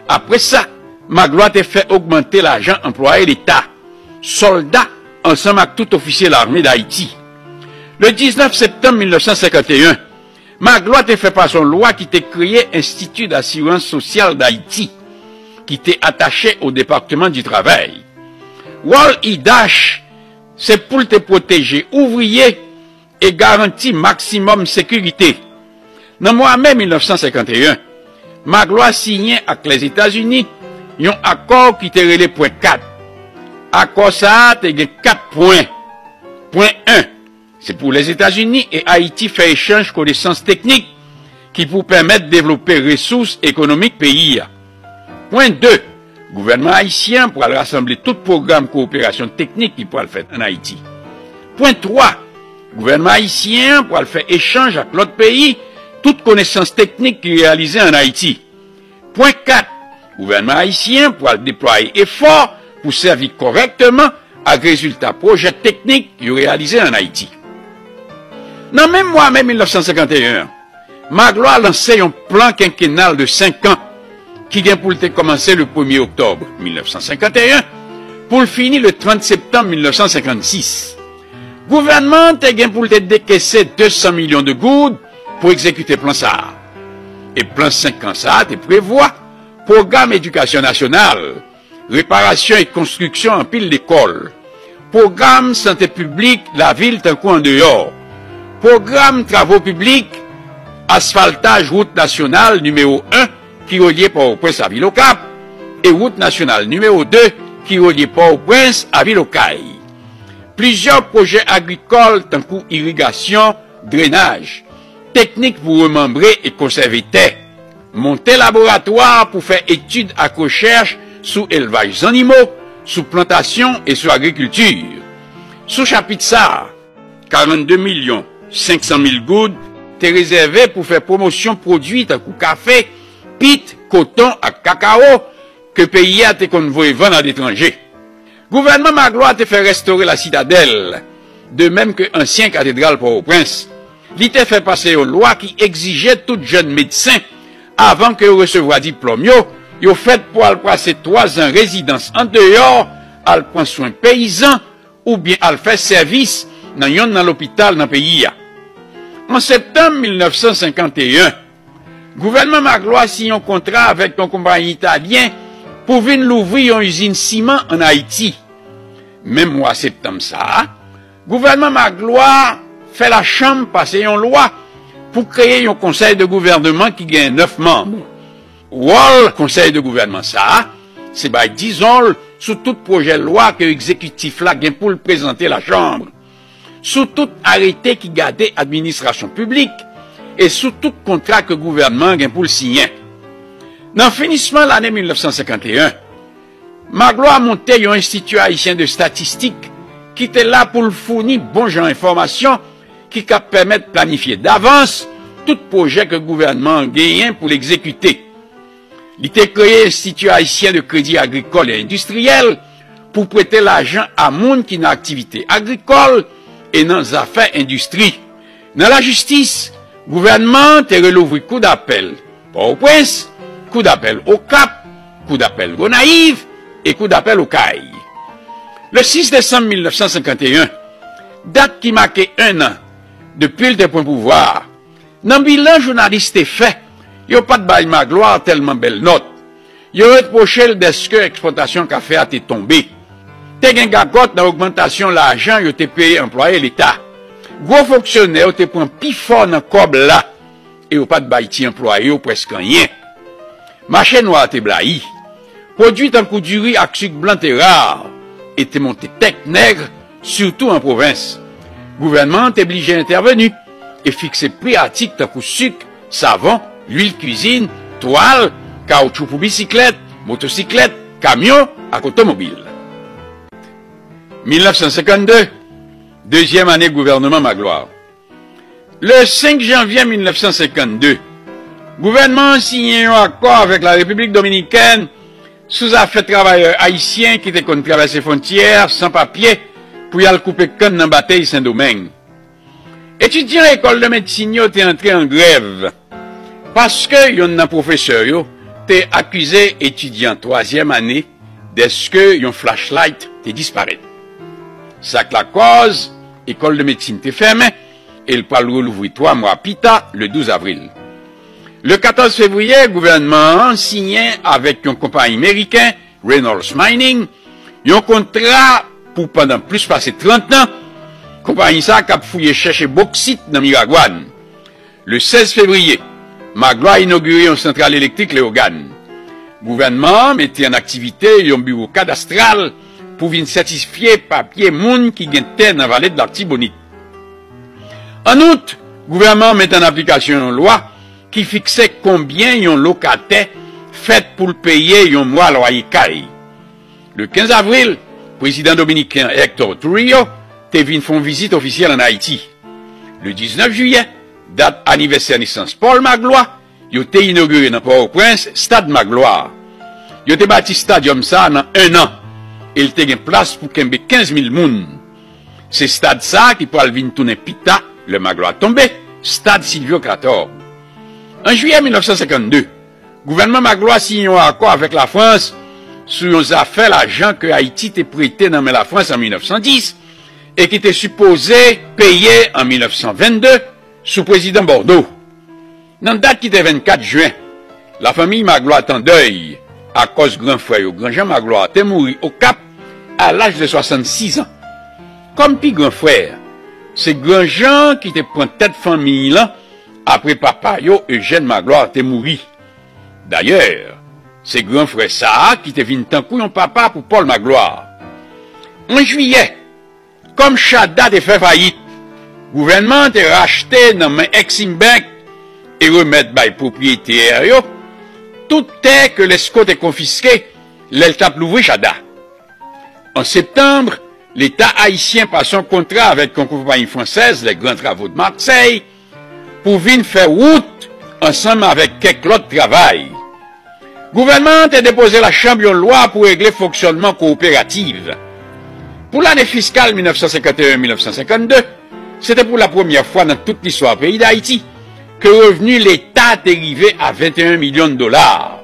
Apre sa, Magloire te fè ogmante lajan anplwaye Leta, sòlda ansanm ak tout ofisye lame d Ayiti. Le diznèf septanm mil nèf san senkanteyen, Magloire te fè pase yon lwa ki te kreye Enstiti Dasirans Sosyal d Ayiti, ki te atache o Depatman di Travay. Wòl I D A C H se pou l te pwoteje ouvriye e garanti maksimòm sekirite. Nan mwa me mil nèf san senkanteyen, Magloire siyen ak Lèzetazini yon akò ki te rele Pwen kat. Akò sa a te gen kat pwen. Pwen en, se pou Lèzetazini e Ayiti fè echanj konesans teknik ki pou pèmèt devlope resous ekonomik peyi a. Pwen de, gouvènman ayisyen an pral rasanble tout pwogram kowoperasyon teknik ki pral fèt ann Ayiti. Pwen twa, gouvènman ayisyen an pral fè echanj ak lòt peyi tout konesans teknik ki reyalize ann Ayiti. Pwen kat, Gouvènman ayisyen pral deplwaye efò pou sèvi kòrèkteman ak rezilta pwojè teknik yo reyalize ann Ayiti. Nan menm mwa me mil nèf san senkanteyen an, Magloire lanse yon plan kenkenal de senk an ki gen pou l te kòmanse le premye oktòb mil nèf san senkanteyen pou l fini le trant septanm mil nèf san senkannsis. Gouvènman an te gen pou l te dekese de san milyon de goud pou egzekite plan sa a. E plan senk an sa a te prevwa pwogram edikasyon nasyonal, reparasyon e konstriksyon anpil lekòl, pwogram sante piblik lavil tankou andeyò, pwogram travo piblik, asfaltaj wout nasyonal nimewo en ki relye Pòtoprens a vil Okap, e wout nasyonal nimewo de ki relye Pòtoprens a vil Okay. Plizyè pwojè agrikòl tankou irigasyon, drenaj, teknik pou remanbre e konsève tè, monte laboratwa pou fè etid ak rechèch sou elvaj zannimo, sou plantasyon e sou agrikilti. Sou chapit sa a, karannde milyon senk san mil goud te rezève pou fè pwomosyon pwodui tankou kafe, pit, koton ak kakawo ke peyi a te konn voye vann aletranje. Gouvènman Magloire te fè restore La Citadelle, de menm ke ansyen katedral Pòtoprens. Li te fè pase yon lwa ki egzije tout jèn medsen, avan ke yo resevwa diplòm yo, yo fèt pou al pase twazan rezidans andeyò, al pran swen peyizan, oubyen al fè sèvis nan yonn nan lopital nan peyi a. An septanm mil nèf san senkanteyen, gouvènman Magloire siyen yon kontra avèk yon konpayi italyen pou vin louvri yon izin siman ann Ayiti. Menm mwa septanm sa a, gouvènman Magloire fè lachanm pase yon lwa pou kreye yon konsèy de gouvènman ki gen nèf manm. Wòl konsèy de gouvènman sa a, se bay dizon l sou tout pwojè lwa ke egzekitif la gen pou l prezante lachanm, sou tout arete ki gade administrasyon piblik e sou tout kontra ke gouvènman an gen pou l siyen. Nan finisman lane mil nèf san senkanteyen, Magloire monte yon Enstiti Ayisyen de Statistik ki te la pou l founi bon jan enfòmasyon ki ka pèmèt planifye davans tout pwojè ke gouvènman an genyen pou l egzekite. Li te kreye Enstiti Ayisyen de Kredi Agrikòl e Endistriyèl pou prete lajan a moun ki nan aktivite agrikòl e nan zafè endistri. Nan lajistis, gouvènman an te relouvri kou dapèl Pòtoprens, kou dapèl Okap, kou dapèl Gonayiv e kou dapèl Okay. Le sis desanm mil nèf san senkanteyen, dat ki make en an depi l te pran pouvwa a, nan bilan jounalis te fè, yo pa t bay Magloire tèlman bèl nòt. Yo repwoche l dèske eksplwatasyon kafe a te tonbe. Te gen gagòt nan ogmantasyon lajan yo te peye anplwaye Leta. Gwo fonksyonè yo te pran pi fò nan kòb la e yo pa t bay ti anplwaye yo prèske anyen. Mache nwa a te blayi. Pwodui tankou diri ak sik blan te ra e te monte tèt nèg, sitou an pwovens. Gouvènman an te blije entèveni e fikse pri atik tankou sik, savon, lwil kizin, twal, kawotchou pou bisiklèt, motosiklèt, kamyon ak otomobil. Mil nèf san senkannde, dezyèm ane gouvènman Magloire. Le senk janvye mil nèf san senkannde, gouvènman an siyen yon akò avèk Larepiblik Dominikèn sou zafè travayè ayisyen ki te konn travèse fwontyè a san papye pou y al koupe kann nan batèy Sendomeng. Etidyan lekòl de medsin yo te antre an grèv paske yonn nan pwofesè yo te akize etidyan twazyèm ane dèske yon flashlight te disparèt. Sa k lakòz ekòl de medsin te fèmen e l pral relouvri twa mwa pita, le douz avril. Le katòz fevriye, gouvènman an siyen avèk yon konpayi meriken, Reynolds Mining, yon kontra pou pandan plis pase trant an, konpayi sa a k ap fouye chèche boksit nan Miragwàn. Le sèz fevriye, Magloire inogire yon santral elektrik Leyogàn. Gouvènman an mete an aktivite yon biwo kadastral pou vin sètifye papye moun ki gen tè nan Vale de Latibonit. An out, gouvènman an mete an aplikasyon yon lwa ki fikse konbyen yon lokatè fèt pou l peye yon mwa lwaye kay. Le kenz avril, prezidan dominiken an Hector Trujillo te vin fè yon vizit ofisyèl ann Ayiti. Le diznèf jiyè, dat anivèsè nesans Paul Magloire, yo te inogire nan Pòtoprens Stad Magloire. Yo te bati estadyòm sa a nan en an, e l te gen plas pou kenbe kenz mil moun. Se estad sa a ki pral vin tounen pita, lè Magloire tonbe, estad Sylvio Cator. An jiyè mil nèf san senkannde, gouvènman Magloire siyen yon akò avèk Lafrans sou yon zafè lajan ke Ayiti te prete nan men Lafrans an mil nèf san dis e ki te sipoze peye an mil nèf san vennde sou prezidan Bordeaux. Nan dat ki te vennkat jen, lafanmi Magloire t an dèy akòz gran frè yo, Granjan Magloire, te mouri Okap a laj de swasannsis an. Kòm pi gran frè, se Granjan ki te pran tèt fanmi lan apre papa yo, Eugène Magloire, te mouri. Dayè, se gran frè sa a ki te vin tankou yon papa pou Paul Magloire. An jiyè, kòm Chada te fè fayit, gouvènman an te rachte nan men Eximbank e remèt bay pwopriyetè yo tout tè ke Lesko te konfiske lè l t ap louvri Chada. An septanm, Leta ayisyen pase yon kontra avèk yon konpayi fransèz, Les Grands Travaux de Marseille, pou vin fè wout ansanm avèk kèk lòt travay. Gouvènman an te depoze Lachanm yon lwa pou regle fonksyònman kowoperativ. Pou lane fiskal mil nèf san senkanteyen mil nèf san senkannde, se te pou lapremyè fwa nan tout listwa peyi Dayiti ke revni Leta te rive a venteyen milyon dola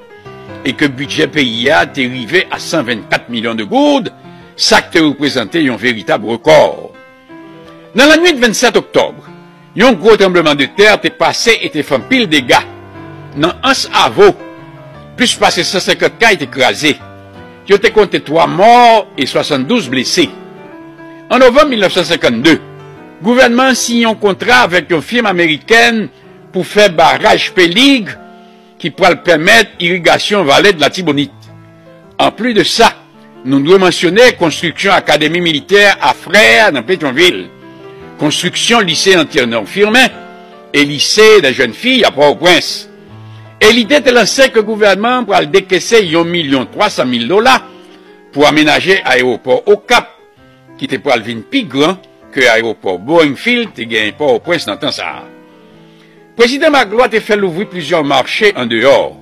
e ke bidjè peyi a te rive a san vennkat milyon de goud, sa k te reprezante yon veritab rekò. Nan lannwit vennsèt oktòb, yon gwo tranblemanntè te pase e te fè anpil dega. Nan Anse Avo, plis pase san senkant kay te kraze. Yo te konte twa mò e swasanndouz blese. An novanm mil nèf san senkannde, gouvènman an siyen yon kontra avèk yon fim amerikèn pou fè baraj Pelig ki pral pèmèt irigasyon vale de Latibonit. Anplis de sa, nou dwe mansyone konstriksyon Akademi Militè a Frè nan Petyonvil, konstriksyon lise Antenor Firmin e lise dè jèn fi a Pòtoprens. E lide te lanse ke gouvènman an pral dekese yon milyon twa san mil dola pou amenaje ayewopò Okap, ki te pral vin pi gran ke ayewopò Boeing Field te genyen Pòtoprens nan tan sa a. Prezidan Magloire te fè louvri plizyè mache andeyò.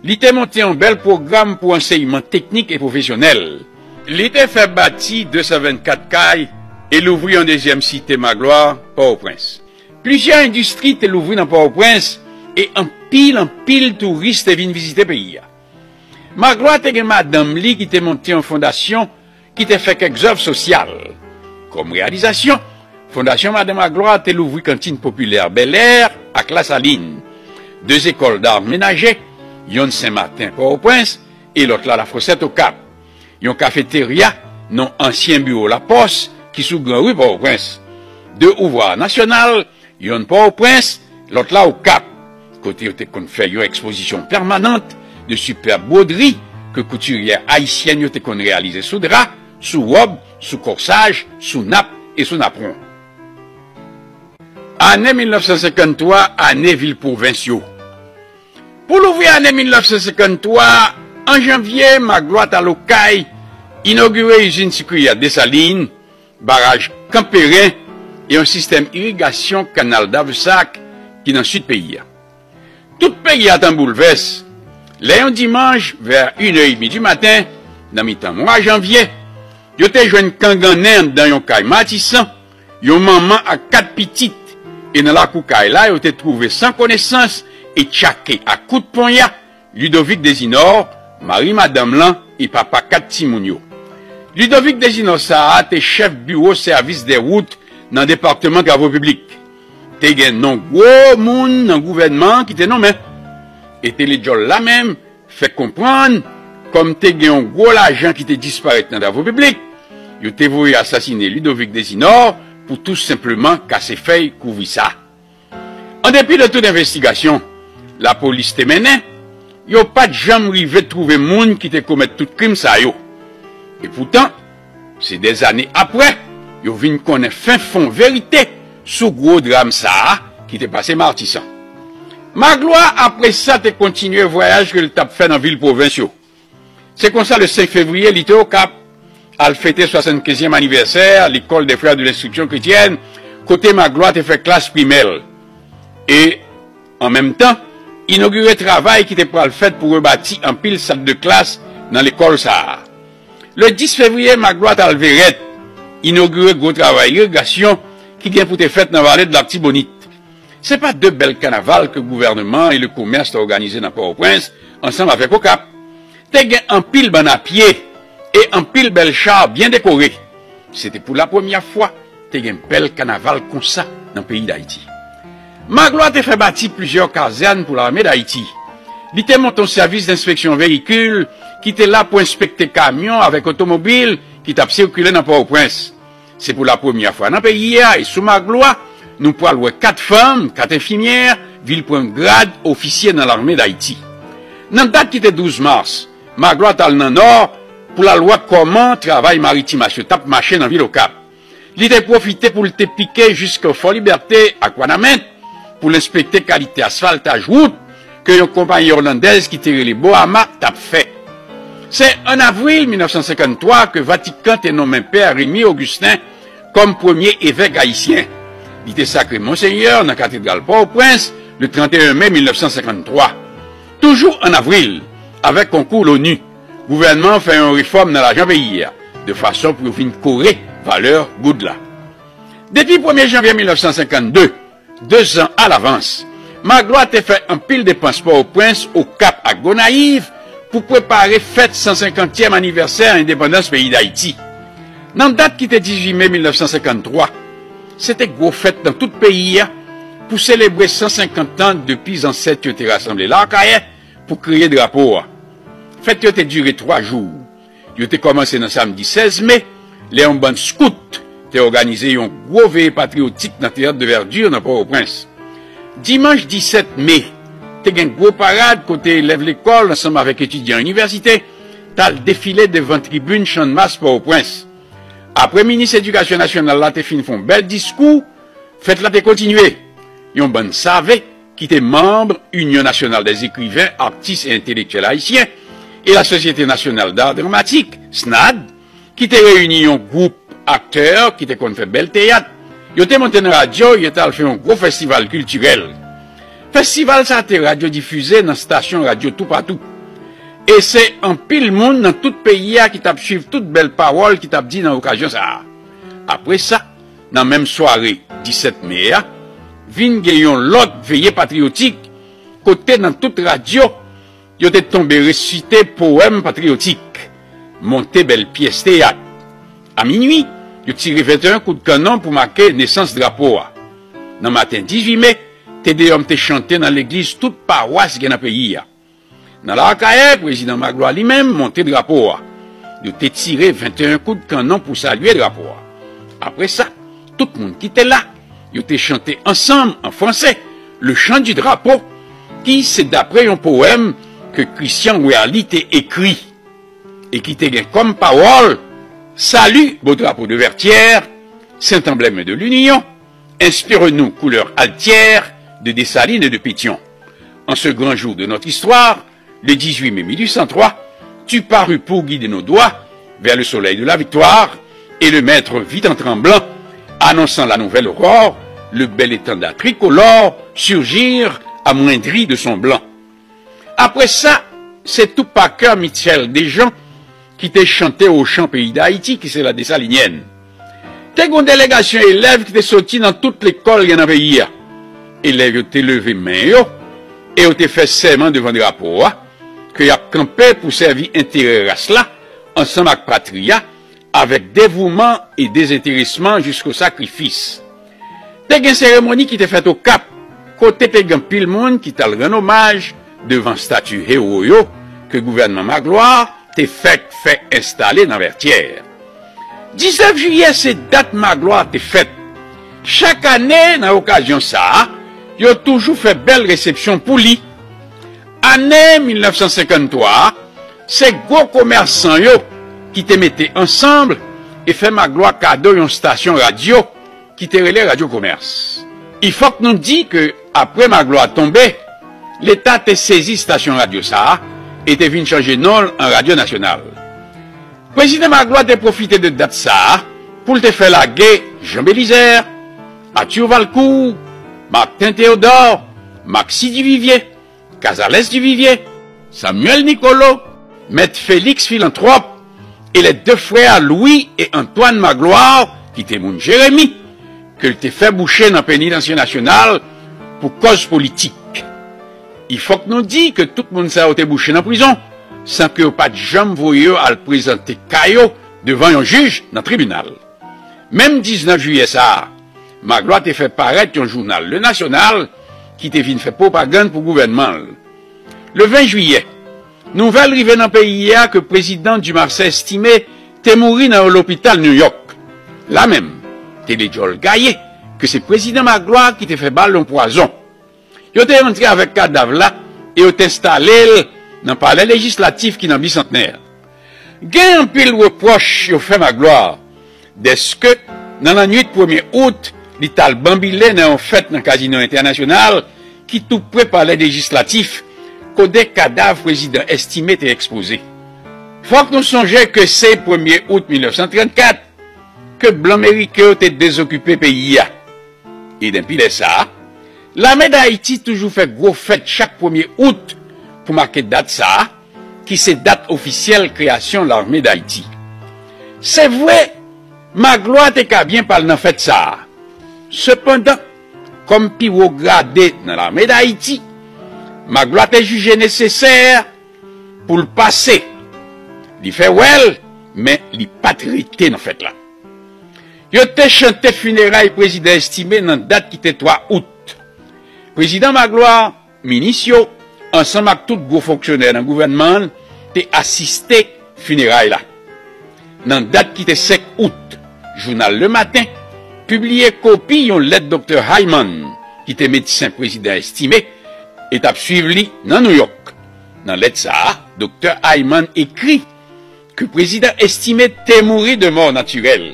Li te monte yon bèl pwogram pou ansèyman teknik e pwofesyonèl. Li te fè bati de san vennkat kay e louvri yon dezyèm site Magloire, Pòtoprens. Plizyè endistri te louvri nan Pòtoprens e anpil, anpil touris te vin vizite peyi a. Magloire te gen madanm li ki te monte yon fondasyon ki te fè kèk zèv sosyal. Kòm reyalizasyon, Fondasyon Madan Magloire te louvri kantin popilè Bèlè ak Lasalin, de zekòl d'ar menaje, yonn Senmaten, Pòtoprens, e lòt la Lafosèt Okap, yon kafeterya, non ansyen biwo Lapòs, ki sou Gran Ri Pòtoprens, de ouvwa nasyonal, yonn Pòtoprens, lòt la Okap, kote yo te konn fè yon ekspozisyon pèmanant de sipèb bwodri ke koutiryè ayisyèn yo te konn reyalize sou dra, sou wòb, sou kòsaj, sou nap e sou napwon. Ane mil nèf san senkanntwa, ane vil pwovens yo. Pou louvri ane mil nèf san senkanntwa, an janvye, Magloire t al Okay, inogire izin sikri a Desalin, baraj Kanperen e yon sistèm irigasyon kanal Davesac ki nan sid peyi a. Tout peyi a t an boulvès lè yon dimanch, vè inè edmi di maten, nan mitan mwa janvye, yo te jwenn kangannen anndan yon kay Matisan, yon manman ak kat pitit, e nan lakou kay la, yo te twouve san konesans e tchake ak kout ponya Ludovic Desinor, mari madanm lan e papa kat timoun yo. Ludovic Desinor sa a te chèf biwo sèvis dè wout nan depatman travo piblik. Te gen non gwo moun nan gouvènman ki te nonmen. E Telejòl la menm fè konprann, kòm te gen yon gwo lajan ki te disparèt nan travo piblik, yo te voye asasine Ludovic Desinor pou tou senpleman kase fèy kouvri sa. An depi de tout envestigasyon lapolis te mennen, yo pa t janm rive twouve moun ki te komèt tout krim sa yo. Epoutan, se dèzane apre, yo vin konnen fen fon verite sou gwo dram sa a ki te pase Matisan. Magloire, apre sa, te kontinye vwayaj ke l t ap fè nan vil pwovens yo. Se konsa, le senk fevriye, li te Okap, al fete swasannkenzyèm anivèsè L'école des Frères de l'Instruction Chrétienne, kote Magloire te fè klas primè l. E, an menm tan, inogire travay ki te pral fèt pou rebati anpil sal de klas nan lekòl sa a. Le dis fevriye, Magloire t al Verèt, inogire gwo travay irigasyon ki gen pou te fèt nan Vale de Latibonit. Se pa de bèl kanaval ke gouvènman e le komès te òganize nan Pòtoprens ansanm avèk Okap. Te gen anpil bann a pye e anpil bèl cha byen dekore. Se te pou la premyè fwa te gen bèl kanaval konsa nan peyi Dayiti. Magloire te fè bati plizyè kazèn pou Lame Dayiti. Li te monte yon sèvis denspeksyon veyikil ki te la pou enspekte kamyon avèk otomobil ki t ap sikile nan Pòtoprens. Se pou la premyè fwa nan peyi a e sou Magloire, nou pral wè kat fanm, kat enfimyè, vin pran grad ofisye nan Lame Dayiti. Nan dat ki te douz mas, Magloire t al nan Nò pou l al wè kòman travay maritim asyo t ap mache nan vil Okap. Li te pwofite pou l te pike jiske Fò Libète ak Wanament pou l enspekte kalite asfaltaj wout ke yon konpayi olandèz ki te rele Boama t ap fè. Se an avril mil nèf san senkanntwa ke Vatikan te nonmen Pè Remy Augustin kòm premye evèk ayisyen. Li te sakre Monsenyè nan katedral Pòtoprens le trannteyen me mil nèf san senkanntwa. Toujou an avril, avèk konkou Loni, gouvènman an fè yon refòm nan lajan peyi a, de fason pou yo vin kore valè goud la. Depi premye janvye mil nèf san senkannde, de zan alavans, Magloire te fè anpil depans Pòtoprens, Okap ak Gonayiv pou prepare fèt san senkantyèm anivèsè endepandans peyi Dayiti. Nan dat ki te dizuit me mil nèf san senkanntwa, se te gwo fèt nan tout peyi a pou selebre san senkant an depi zansèt yo te rasanble Lakayè pou kreye drapo a. Fèt yo te dire twa jou. Yo te kòmanse nan samdi sèz me, lè yon bann skout te òganize yon gwo veye patriyotik nan Teyat de Verdure nan Pòtoprens. Dimanch disèt me, te gen gwo parad kote elèv lekòl ansanm avèk etidyan inivèsite t al defile devan tribin Channmas Pòtoprens. Apre minis edikasyon nasyonal la te fin fè yon bèl diskou, fèt la te kontinye. Yon bann save ki te manm Union Nationale des Écrivains, Artistes et Intellectuels Haïtiens e la Société Nationale d'Art Dramatique, snad, ki te reyini yon gwoup aktè ki te konn fè bèl teyat. Yo te monte nan radyo, yo t al fè yon gwo festival kiltirèl. Festival sa a te radyodifize nan stasyon radyo toupatou. E se anpil moun nan tout peyi a ki t ap swiv tout bèl pawòl ki t ap di nan okazyon sa a. Apre sa, nan menm sware disèt me a, vin gen yon lòt veye patriyotik, kote nan tout radyo, yo te tonbe resite powèm patriyotik, monte bèl pyès teyat. A minui, yo tire venteyen kout kannon pou make nesans drapo a. Nan maten dizuit me, Te Deyòm te chante nan legliz tout pawas gen nan peyi a. Nan Lakayè, prezidan Magloire li menm monte drapo a. Yo te tire venteyen kout kannon pou salye drapo a. Apre sa, tout moun ki te la, yo te chante ansanm an franse, le chant du drapeau, ki se dapre yon powèm ke Christian Werly te ekri e ki te gen kòm pawòl: Salut, beau drapeau de Vertières, saint emblème de l'Union, inspire-nous couleur altière de Dessalines et de Pétion. En ce grand jour de notre histoire, le dix-huit mai mille huit cent trois, tu parus pour guider nos doigts vers le soleil de la victoire, et le maître vit en tremblant, annonçant la nouvelle aurore, le bel étendard tricolore surgir amoindri de son blanc. Apre sa, se tou pa kè Michel Dejean ki te chante Ochan peyi Dayiti, ki se la Desalinièn. Te gen yon delegasyon elèv ki te soti nan tout lekòl gen nan peyi a. Elèv yo te leve men yo e yo te fè sèman devan drapo a ke y ap kanpe pou sèvi enterè ras la ansanm ak patri a, avèk devouman e dezenteresman jisko sakrifis. Te gen seremoni ki te fèt Okap, kote te gen anpil moun ki t al rann omaj devan estati ewo yo ke gouvènman Magloire te fèk fè enstale nan Vètyè. Diznèf jiyè se dat Magloire te fèt. Chak ane, nan okazyon sa a, yo toujou fè bèl resepsyon pou li. Ane mil nèf san senkanntwa a, se gwo komèsan yo ki te mete ansanm e fè Magloire kado yon estasyon radyo ki te rele Radyo Komès. I fòk nou di ke apre Magloire tonbe, Leta te sezi estasyon radyo sa a e te vin chanje non l an Radyo Nasyonal. Prezidan Magloire te pwofite de dat sa a pou l te fè lage Jean Belizaire, Arthur Valcourt, Martin Théodore, Maxi Duvivier, Casalès Duvivier, Samuel Nicolo, Mèt Félix Philanthrope e les deux frères Louis et Antoine Magloire, ki te moun Jeremi, ke l te fè bouche nan Penitansye Nasyonal pou kòz politik. I fòk nou di ke tout moun sa yo te bouche nan prizon, san ke yo pa t janm voye yo al prezante ka yo devan yon jij nan tribinal. Menm diznèf jiyè sa a, Magloire te fè parèt yon jounal, Le National, ki te vin fè pwopagann pou gouvènman l. Le ven jiyè, nouvèl rive nan peyi a ke prezidan Dumarsais Estimé te mouri nan yon lopital New York. La menm, te de djòl gaye ke se prezidan Magloire ki te fè ba l yon pwazon. Yo te rantre avèk kadav la e yo te enstale l nan palè lejislatif ki nan Bisantnè. Gen anpil repwòch yo fè Magloire, dèske nan lannwit premye out, li t al banbile nan yon fèt nan Kazino Entènasyonal ki tou pre palè lejislatif, kote kadav prezidan Estimé te ekspoze. Fòk nou sonje ke se premye out mil nèf san trannkat ke blan meriken yo te dezokipe peyi a. E depi lè sa a, Lame d Ayiti toujou fè gwo fèt chak premye out pou make dat sa a, ki se dat ofisyèl kreyasyon Lame d Ayiti. Se vre, Magloire te ka byen pa al nan fèt sa a. Sepandan, kòm pi wo grade nan Lame d Ayiti, Magloire te jije nesesè pou l pase. Li fè wè l, men li pa t rete nan fèt la. Yo te chante fineray prezidan Estimé nan dat ki te twa out. Prezidan Magloire, minis yo, ansanm ak tout gwo fonksyonè nan gouvènman an, te asiste fineray la. Nan dat ki te senk out, jounal Le Matin pibliye kopi yon lèt doktè Hyman, ki te medsen prezidan Estimé e t ap swiv li nan Nouyòk. Nan lèt sa a, doktè Hyman ekri ke prezidan Estimé te mouri de mò natirèl.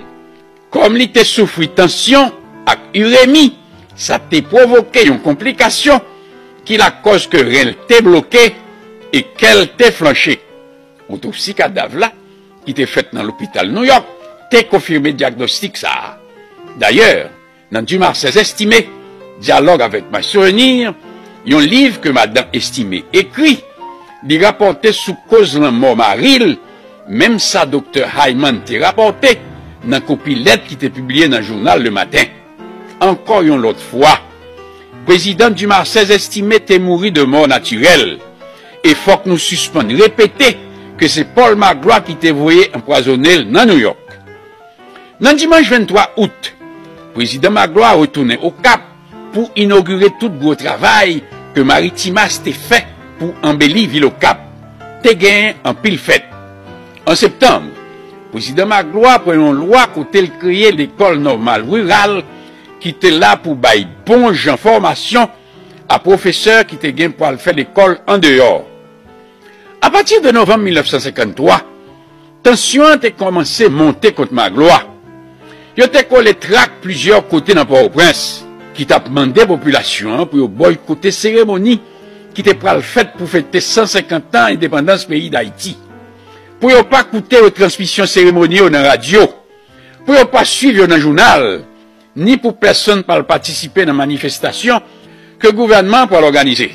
Kòm li te soufri tansyon ak iremi, sa te pwovoke yon konplikasyon ki lakòz ke ren l te bloke e kè l te flanche. Otopsi kadav la, ki te fèt nan lopital Nouyòk, te konfime dyagnostik sa a. Dayè, nan Dumarsais Estimé, Dyalòg avèk ma souvenir, yon liv ke madan Estimé ekri, li rapòte sou koz lanmò mari l, menm sa doktè Hyman te rapòte nan kopi lèt ki te pibliye nan jounal Le Matin. Ankò yon lòt fwa, prezidan Dumarsais Estimé te mouri de mò natirèl, e fòk nou sispann repete ke se Paul Magloire ki te voye anpwazonnen l nan Nouyòk. Nan dimanch venntwa out, prezidan Magloire retounen Okap pou inogire tout gwo travay ke Maritimas te fè pou anbeli vil Okap. Te genyen anpil fèt. An septanm, prezidan Magloire pran yon lwa kote l kreye lekòl nòmal riral ki te la pou bay bon jan fòmasyon a pwofesè ki te gen pou al fè lekòl andeyò. Apati de novanm mil nèf san senkanntwa, tansyon an te kòmanse monte kont Magloire. Yo te kole trak plizyè kote nan Pòtoprens ki t ap mande popilasyon an pou yo bòykote seremoni ki te pral fèt pou fete san senkant an endepandans peyi Dayiti, pou yo pa koute retransmisyon seremoni yo nan radyo, pou yo pa swiv yo nan jounal, ni pou pèsonn pa al patisipe nan manifestasyon ke gouvènman an pral òganize.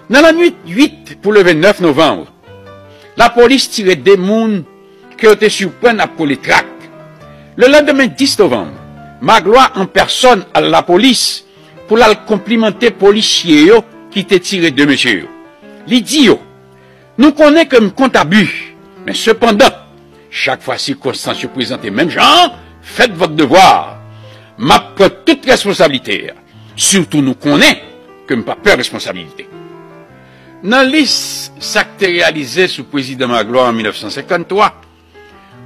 Nan lannwit uit pou leve nèf novanm, lapolis tire de moun ke yo te siprann ap kole trak. Lelandemen dis novanm, Magloire an pèsòn al lapolis pou l al konplimante polisye yo ki te tire de mesye yo. Li di yo, nou konnen ke m kont abi, men sepandan, chak fwa sikonstans yo prezante menm jan an, faites votre devoir. M ap pran tout responsablite a. Sitou nou konnen ke m pa pè responsablite. Nan lis sa k te reyalize sou prezidan Magloire an mil nèf san senkanntwa,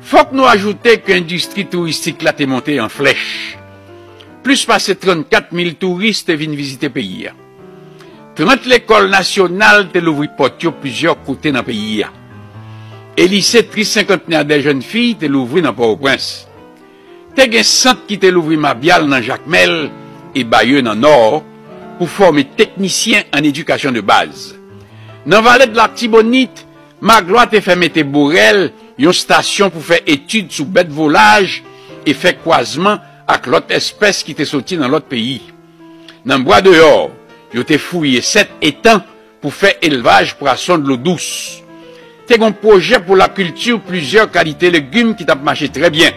fòk nou ajoute ke endistri touristik la te monte an flèch. Plis pase trannkat mil touris te vin vizite peyi a. Trant lekòl nasyonal te louvri pòt yo plizyè kote nan peyi a. E lise Tricentenaire des Jeunes Filles te louvri nan Pòtoprens. Te gen sant ki te louvri Mabyal nan Jakmèl e Bayeux nan Nò pou fòme teknisyen an edikasyon de baz. Nan Vale de Latibonit, Magloire te fè mete Borèl yon estasyon pou fè etid sou bèt volaj e fè kwazman ak lòt espès ki te soti nan lòt peyi. Nan Bwa Deyò, yo te fouye sèt etan pou fè elvaj pwason dlo dous. Te gen pwojè pou lakilti plizyè kalite legim ki t ap mache trè byen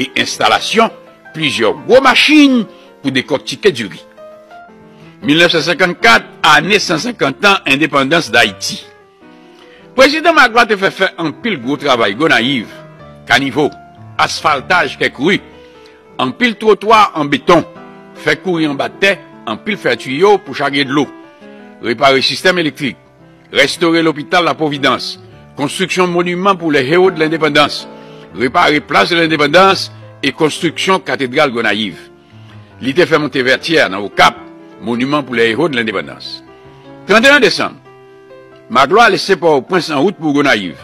e enstalasyon plizyè gwo machin pou dekòktike diri. Mil nèf san senkannkat, ane san senkant an endepandans Dayiti. Prezidan Magloire te fè fè anpil gwo travay Gonayiv, kanivo, asfaltaj kèk ri, anpil twotwa an beton, fè kouri anba tè, anpil fè tiyo pou chage dlo, repare sistèm elektrik, restore lopital La Providence, konstriksyon moniman pou les héros de l'indépendance, repare plas de l'indépendance e konstriksyon katedral Gonayiv. Li te fè monte Vètyè nan Okap, moniman pou les héros de l'indépendance. Tranteyen desanm, Magloire lese Pòtoprens an wout pou Gonayiv.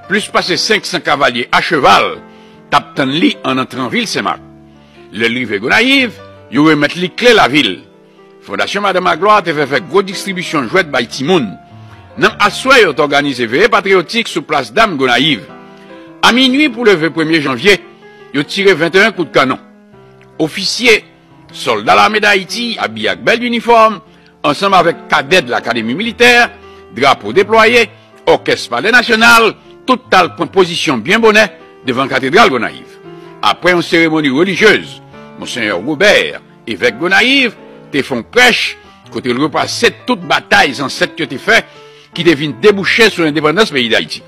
Plis pase senk san kavalye a cheval t ap tann li an antran vil Senmak. Lè l rive Gonayiv, yo remèt li kle lavil. Fondasyon Madan Magloire te fè fè gwo distribisyon jwèt bay timoun. Nan aswè, yo t òganize veye patriyotik sou plas dam Gonayiv. A minui pou leve premye janvye, yo tire venteyen kout kannon. Ofisye, sòlda Lame Dayiti, abiye ak bèl inifòm, ansanm avèk kadèt Lakademi Militè, drapo deplwaye, òkès Palè Nasyonal, tout t al pran pozisyon byen bonè devan Katedral Gonayiv. Apre yon seremoni relijyez, Monseyè Robert, evèk Gonayiv, te fè yon prèch kote l repase tout batay zansèt yo te fè ki te vin debouche sou endepandans peyi Dayiti.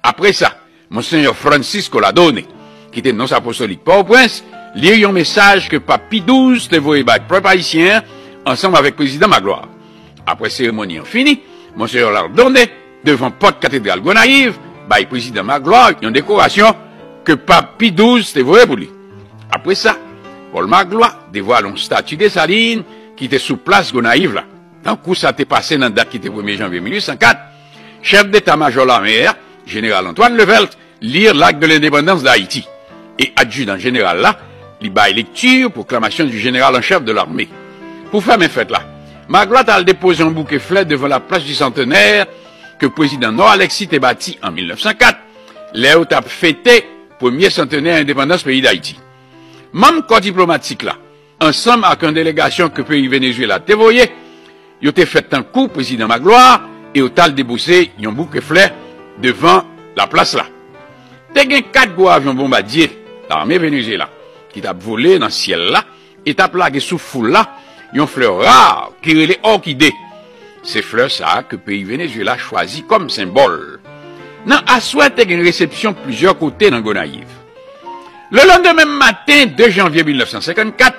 Apre sa, Monseyè Francis Coladone, ki te nons apostolik Pòtoprens, li yon mesaj ke Pap Pi douz te voye bay pèp ayisyen an ansanm avèk Prezidan Magloire. Apre seremoni an fini, Monseyè Lardonne, devan pòt Katedral Gonayiv, bay Prezidan Magloire yon dekorasyon ke Pap Pi douz te voye pou li. Apre sa, Pòl Magloire devwale yon stati Desalin ki te sou plas Gonayiv la. Tankou sa te pase nan dat ki te premye janvye mil uit san kat, chèf deta majò lame a, jeneral Antoine Levelt, lir L'acte de l'indépendance d'Haïti. E adjidan jeneral la, li bay lekti pwoklamasyon di jeneral an chèf de lame. Pou fèmen fèt la, Magloire t al depoze yon bouke flè devan laplas di Santènè ke prezidan Nò Alexis te bati an mil nèf san kat, lè yo t ap fete premye santenè endepandans peyi Dayiti. Manm kò diplomatik la, ansanm ak yon delegasyon ke peyi Venezuela te voye, yo te fèt tankou Prezidan Magloire e yo t al depoze yon bouke flè devan laplas la. Te gen kat gwo avyon bonbadye lame Venezuela ki t ap vole nan syèl la e t ap lage sou foul la yon flè ra ki rele òkide. Se flè sa a ke peyi Venezuela chwazi kòm senbòl. Nan aswè, te gen resepsyon plizyè kote nan Gonayiv. Lelandemen maten, de janvye mil nèf san senkannkat,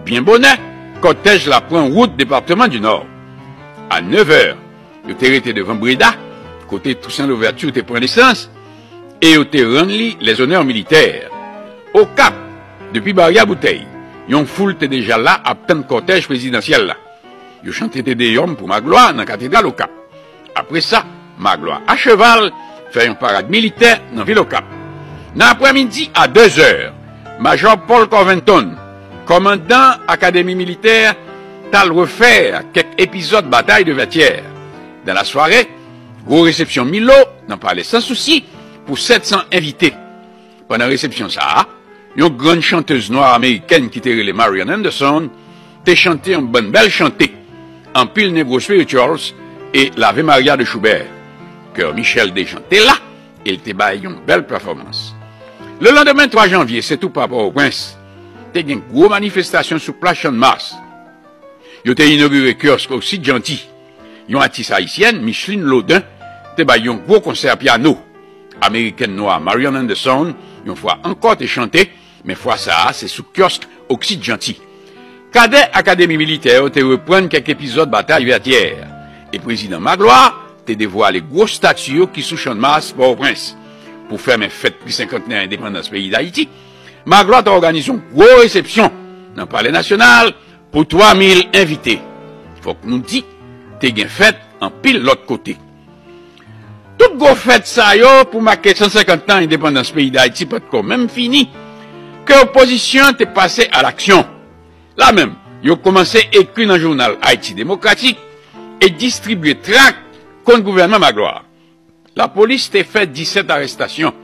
byen bonè, kòtèj la pran wout depatman di Nò. A nèf è, yo te rete devan Breda, kote Toussaint Louverture te pran nesans, e yo te rann li lèzonè militè. Okap, depi Baryè Boutèy, yon foul te deja la ap tann kòtèj prezidansyèl la. Yo chante Te Deyòm pou Magloire nan katedral Okap. Apre sa, Magloire acheval fè yon parad militè nan vil Okap. Nan aprèmidi a de zè, Majò Paul Covington, kòmandan Akademi Militè, t al refè kèk epizòd batay de Vètyè. Dan lasware, gwo resepsyon Milo nan Palè Sansousi pou sèt san envite. Pandan resepsyon sa a, yon grann chantèz nwa amerikèn ki te rele Marian Anderson te chante yon bann bèl chante, anpil Negro Spirituals e L'Ave Maria de Schubert. Coeur Michel Dejean te la e l te bay yon bèl pèfòmans. Lelandemen twa janvye, se tou pa Pòtoprens, te gen gwo manifestasyon sou plas Channmas. Yo te inogire kyòsk Oksid Janti. Yon atis ayisyèn, Micheline Laudin, te bay yon gwo konsè pyano. Amerikèn nwa Marian Anderson, yon fwa ankò, te chante, men fwa sa a, se sou kyòsk Oksid Janti. Kadè Akademi Militè yo te reprann kèk epizòd batay Vètyè, e Prezidan Magloire te devwale gwo stati yo ki sou Channmas, Pòtoprens. Pou fèmen fèt pri senkantnè endepandans peyi Dayiti, Magloire te òganize yon gwo resepsyon nan Palè Nasyonal pou twa mil envite. Fòk nou di, te gen fèt anpil lòt kote. Tout gwo fèt sa yo pou make san senkant tan endepandans peyi Dayiti pa t ko menm fini, ke opozisyon an te pase a laksyon. La menm, yo kòmanse ekri nan jounal Ayiti Demokratik e distribye trak kont gouvènman Magloire. Lapolis te fè disèt arèstasyon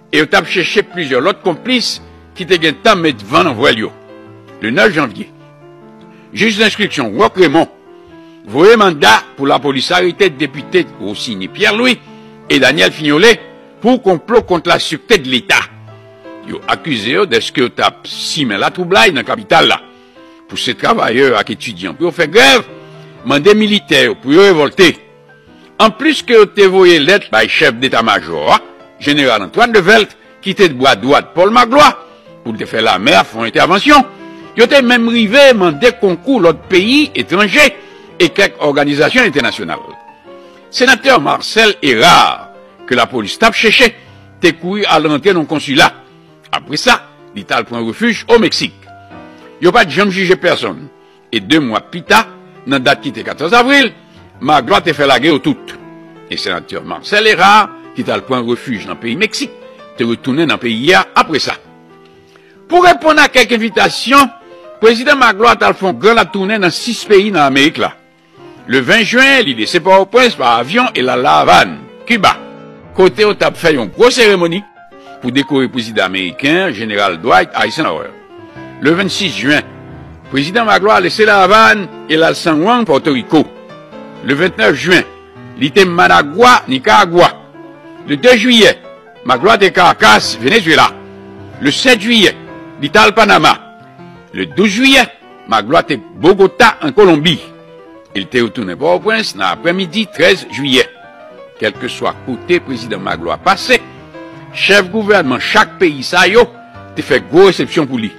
e yo t ap chèche plizyè lòt konplis ki te gentan met van nan vwèl yo. Le nèf janvye, jij denstriksyon Rock Raymond voye manda pou lapolis arete depite Rosiny Pierre Louis e Daniel Fignolé pou konplo kont lasirte de Leta. Yo akize yo dèske yo t ap simen latwoublay nan kapital la, pouse travayè ak etidyan pou yo fè grèv, mande militè yo pou yo revòlte. Anplis ke yo te voye lèt bay chèf deta majò a, jeneral Antoine Levelt, ki te bra dwat Paul Magloire, pou l te fè lame a fè yon entèvansyon, yo te menm rive mande konkou lòt peyi etranje e kèk òganizasyon entènasyonal. Senatè Marcel Hérard, ke lapolis t ap chèche, te kouri al rantre nan yon konsila. Apre sa, li t al pran refij o Meksik. Yo pa t janm jije pèsonn. E de mwa pita, nan dat ki te katòz avril, Magloire te fè lage yo tout. E senatè Marcel Hérard, ki t al pran refij nan peyi Meksik, te retounen nan peyi a apre sa. Pou reponn a kèk envitasyon, prezidan Magloire t al fè yon gran latounen nan sis peyi nan Amerik la. Le ven jen, li lese Pòtoprens pa avyon e l al La Avàn, Kiba, kote yo t ap fè yon gwo seremoni pou dekore prezidan ameriken an, jeneral Dwight Eisenhower. Le vennsis jen, prezidan Magloire lese La Avàn e l al San Juan, Pòtoriko. Le vennèf jen, li te Managua, Nikaragwa. Le de jiyè, Magloire te Caracas, Venezuela. Le sèt jiyè, li t al Panama. Le douz jiyè, Magloire te Bogota, an Kolonbi. Li te retounen Pòtoprens nan aprèmidi trèz jiyè. Kèlkeswa kote prezidan Magloire pase, chèf gouvènman chak peyi sa yo te fè gwo resepsyon pou li.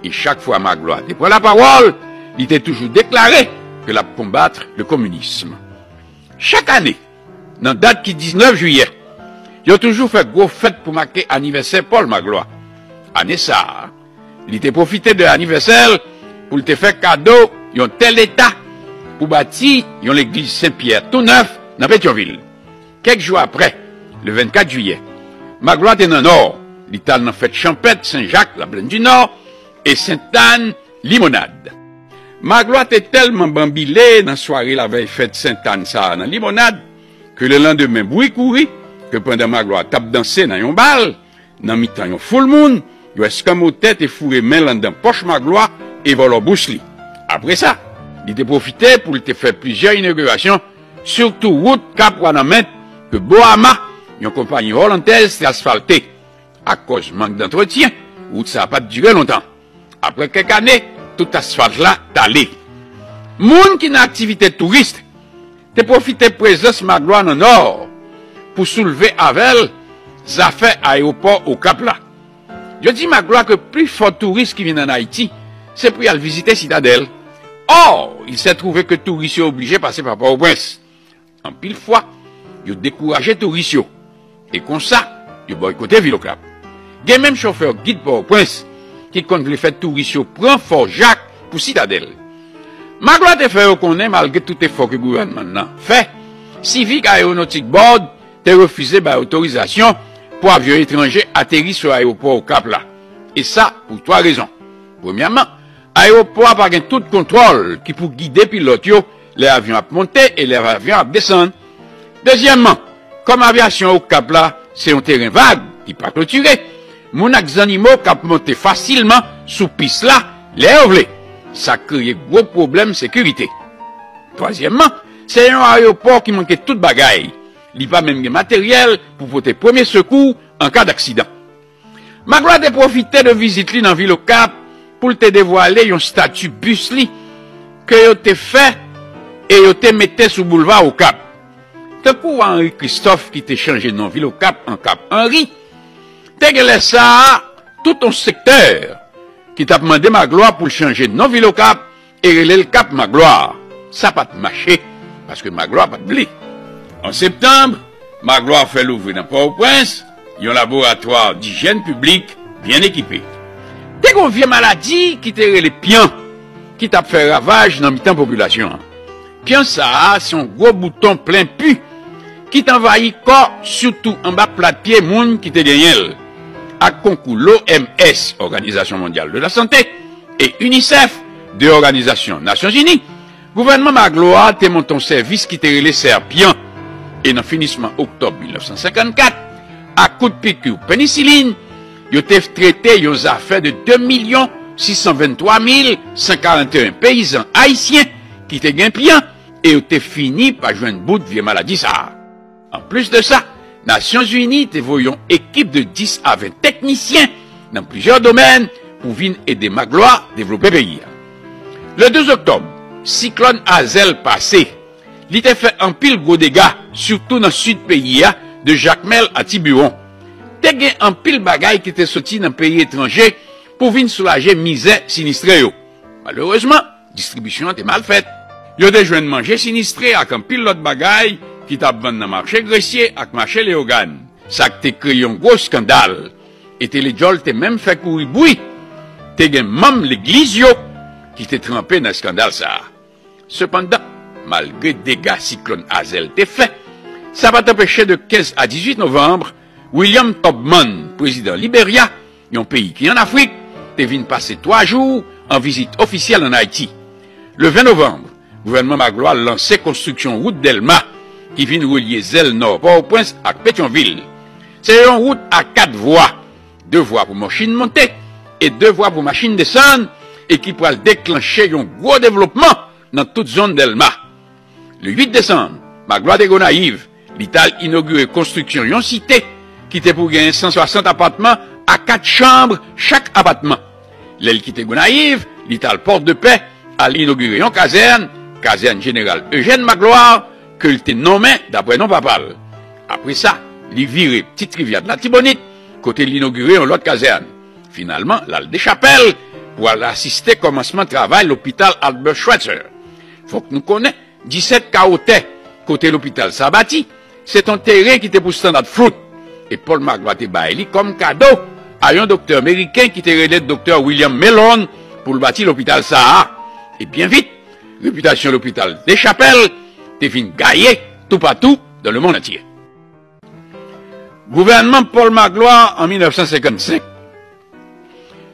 E chak fwa Magloire te pran lapawòl, li te toujou deklare ke l ap konbat le communisme. Chak ane, nan dat ki diznèf jiyè, yo toujou fè gwo fèt pou make anivèsè Paul Magloire. Ane sa a, li te pwofite de anivèsè l pou l te fè kado yon tè Leta pou bati yon legliz Sen Pyè tou nèf nan Petyonvil. Kèk jou apre, le vennkat jiyè, Magloire te nan Nò, li t al nan fèt chanpèt Sen Jak, Laplèn di Nò, e Sentàn, Limonad. Magloire te tèlman banbile nan sware lavèy fèt Sentàn sa a nan Limonad, ke lelandemen bri kouri ke pandan Magloire t ap danse nan yon bal, nan mitan yon foul moun, yo eskanmotè te foure men l anndan pòch Magloire e vòlò bous li. Apre sa, li te pwofite pou l te fè plizyè inogirasyon, sitou wout Kap Wanament ke Boama, yon konpayi olandèz, te asfalte. Akòz mank dantretyen, wout sa a pa t dire lontan. Apre kèk ane, tout asfalt la tale. Moun ki nan aktivite touris te pwofite prezans Magloire nan Nò pou soulve avè l zafè ayewopò Okap la. Yo di Magloire ke pli fò touris ki vin ann Ayiti, se pou y al vizite Sitadèl. Or, il s'est trouvé que touris yo oblije pase pa Pòtoprens. Anpil fwa, yo dekouraje touris yo. E konsa, yo bòykote vil Okap. Gen menm chofè gid Pòtoprens ki konn vle fè touris yo pran Fò Jak pou Sitadèl. Magloire te fè yo konnen, malgre tout efò ke gouvènman nan fè, Civic Aeronautic Board te refize bay otorizasyon pou avyon etranje ateri sou ayewopò Okap la. E sa, pou twa rezon. Premyèman, ayewopò a pa gen tout kontwòl ki pou gide pilòt yo lè avyon ap monte e lè avyon ap desann. Dezyèmman, kòm avyasyon Okap la se yon teren vag ki pa klotire, moun ak zannimo k ap monte fasilman sou pis la lè yo vle. Sa kreye gwo pwoblèm sekirite. Twazyèmman, se yon ayewopò ki manke tout bagay. Li pa menm gen materyèl pou pote premye sekou an ka daksidan. Magloire te pwofite de vizit li nan vil Okap pou l te devwale yon stati bis li ke yo te fè e yo te mete sou boulva Okap. Tankou wa Henri Christophe ki te chanje non vil Okap an Kap Anri, te gen lè sa a tout yon sektè ki t ap mande Magloire pou l chanje non vil Okap e rele l Kap Magloire. Sa pa t mache, paske Magloire pa t vle. An septanm, Magloire fè louvri nan Pòtoprens yon laboratwa dijyèn piblik byen ekipe. Te gen yon vye maladi ki te rele pyan, ki t ap fè ravaj nan mitan popilasyon an. Pyan sa a se yon gwo bouton plen pi ki t anvayi kò, sitou anba plat pye moun ki te genyen l. Ak konkou l'O M S, Òganizasyon Mondyal de la Sante, e UNICEF, de Òganizasyon Nasyonzini, gouvènman Magloire te monte yon sèvis ki te rele Sèpyan. E nan finisman oktòb mil nèf san senkannkat, ak kout piki penisilin, yo te trete yon zafè de de milyon sis san venntwa mil san karanteyen peyizan ayisyen ki te gen pyan, e yo te fini pa jwenn bout vye maladi sa a. Anplis de sa, Nasyonzini te voye yon ekip de dis a ven teknisyen nan plizyè domèn pou vin ede Magloire devlope peyi a. Le douz oktòb, siklòn Azèl pase. Li te fè anpil gwo dega, sitou nan sid peyi a, de Jakmèl a Tibiwon. Te gen anpil bagay ki te soti nan peyi etranje pou vin soulaje mizè sinistre yo. Malerezman, distribisyon an te mal fèt. Yo te jwenn manje sinistre ak anpil lòt bagay ki t ap vann nan mache Gresye ak mache Leyogàn. Sa k te kreye yon gwo eskandal. E Telejòl te menm fè kouri bri. Te gen manm legliz yo ki te tranpe nan eskandal sa a. Sepandan, malgre dega siklòn Azèl te fè, sa pa t anpeche de kenz a dizuit novanm, William Tubman, prezidan Liberya, yon peyi ki ann Afrik, te vin pase twa jou an vizit ofisyèl ann Ayiti. Le ven novanm, gouvènman Magloire lanse konstriksyon wout Dèlma ki vin relye zèl nò Pòtoprens ak Petyonvil. Se yon wout a kat vwa, de vwa pou machin monte e de vwa pou machin desann, e ki pral deklanche yon gwo devlopman nan tout zòn Dèlma. Le uit desanm, Magloire te Gonayiv, li t al inogire konstriksyon yon site ki te pou genyen san swasant apatman a kat chanm chak apatman. Lè l kite Gonayiv, li t al Pòdepè, al inogire yon kazèn, kazèn jeneral Eugène Magloire, ke l te nonmen dapre non papa l. Apre sa, li vire Ti Rivyè Latibonit, kote l inogire yon lòt kazèn. Finalman, l al Dechapèl pou al asiste kòmansman travay lopital Albert Schweitzer. Fòk nou konnen, disèt kawo tè kote lopital sa bati, se t on teren ki te pou Standard Fruit, e Paul Magloire te bay li kòm kado a yon doktè meriken ki te rele doktè William Mellon pou l bati lopital sa a. E byen vit, repitasyon lopital Dechapèl te vin gaye toupatou dans le monde entier. Gouvènman Paul Magloire an mil nèf san senkannsenk.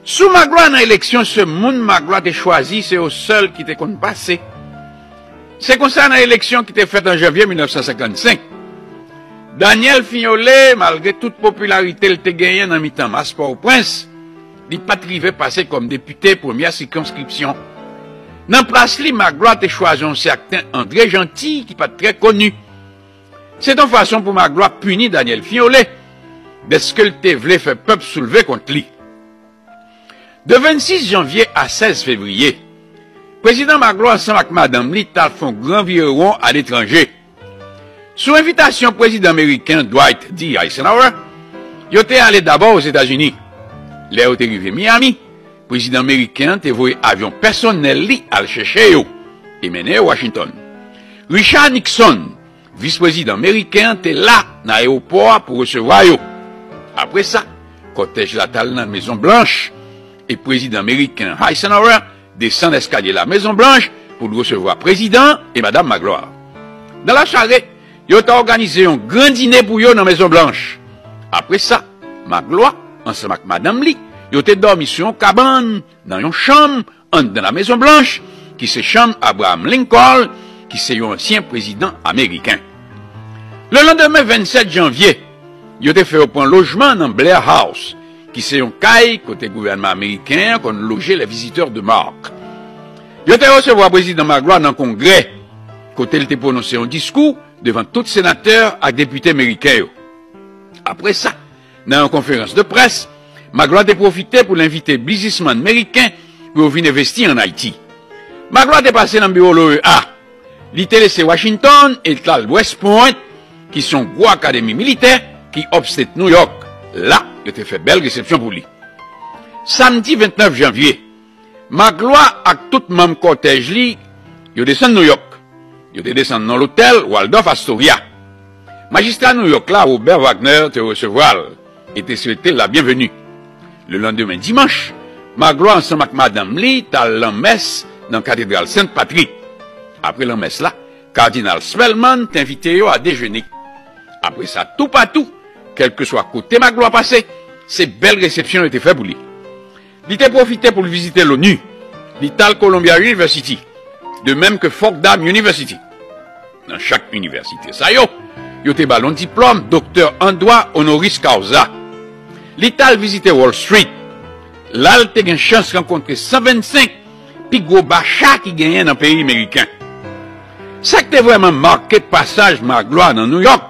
Sou Magloire nan eleksyon, se moun Magloire te chwazi, se yo sèl ki te konn pase. Se konsa, nan eleksyon ki te fèt an janvye mil nèf san senkannsenk, Daniel Fignolé, malgre tout popilarite l te genyen nan mitan mas Pòtoprens, li pa t rive pase kòm depite premyè sikonskripsyon. Nan plas li, Magloire te chwazi yon sèten André Jeanty ki pa t trè koni. Se t on fason pou Magloire pini Daniel Fignolé dèske l te vle fè pèp soulve kont li. De vennsis janvye a sèz fevriye, prezidan Magloire ansanm ak madanm li t al fè yon gran virewon aletranje. Sou envitasyon prezidan meriken Dwight D. Eisenhower, yo te ale dabò Ozetazini. Lè yo te rive Miami, prezidan meriken an te voye avyon pèsonèl li al chèche yo e mennen yo Washington. Richard Nixon, vis prezidan meriken an, te la nan ayewopò a pou resevwa yo. Apre sa, kòtèj la t al nan Mezon Blanch e prezidan meriken Eisenhower desann eskalye la Mezon Blanch pou l resevwa prezidan e madanm Magloire. Nan lasware, yo te òganize yon gran dine pou yo nan Mezon Blanch. Apre sa, Magloire, ansanm ak madanm li, yo te dòmi sou yon kabann nan yon chanm anndan la Mezon Blanch, ki se chanm Abraham Lincoln, ki se yon ansyen prezidan ameriken. Le landemen, vennsèt janvye, yo te fè yo pran lojman nan Blair House, ki se yon kay kote gouvènman ameriken an konn loje les visiteurs de marque. Yo te resevwa prezidan Magloire nan Kongrè, kote l te pwononse yon diskou devan tout senatè ak depite meriken yo. Apre sa, nan yon konferans de près, Magloire te pwofite pou l envite biznismann meriken pou yo vin envesti ann Ayiti. Magloire te pase nan biwo l'O E A. Li te lese Washington e l t al West Point, ki se yon gwo akademi militè ki upstate New York. La, yo te fè bèl resepsyon pou li. Samdi vennèf janvye, Magloire ak tout manm kòtèj li, yo desann Nouyòk. Yo te desann nan lotèl Waldorf Astoria. Majistra Nouyòk la, Robert Wagner, te resevwa l e te swete l la byenveni. Le landemen dimanch, Magloire ansanm ak madanm li t al lanmès nan katedral Sent Patrik. Apre lanmès la, Kadinal Spellman te envite yo a dejene. Apre sa, toupatou, kèlkeswa kote Magloire pase, se bèl resepsyon yo te fè pou li. Li te pwofite pou l vizite l'ONU. Li t al Columbia University, de menm ke Fordham University. Nan chak inivèsite sa yo, yo te ba l yon diplòm doktè an dwa honoris causa. Li t al vizite Wall Street. La, l te gen chans rankontre san vennsenk pi gwo bacha ki genyen nan peyi meriken. Sa k te vrèman make pasaj Magloire nan Nouyòk,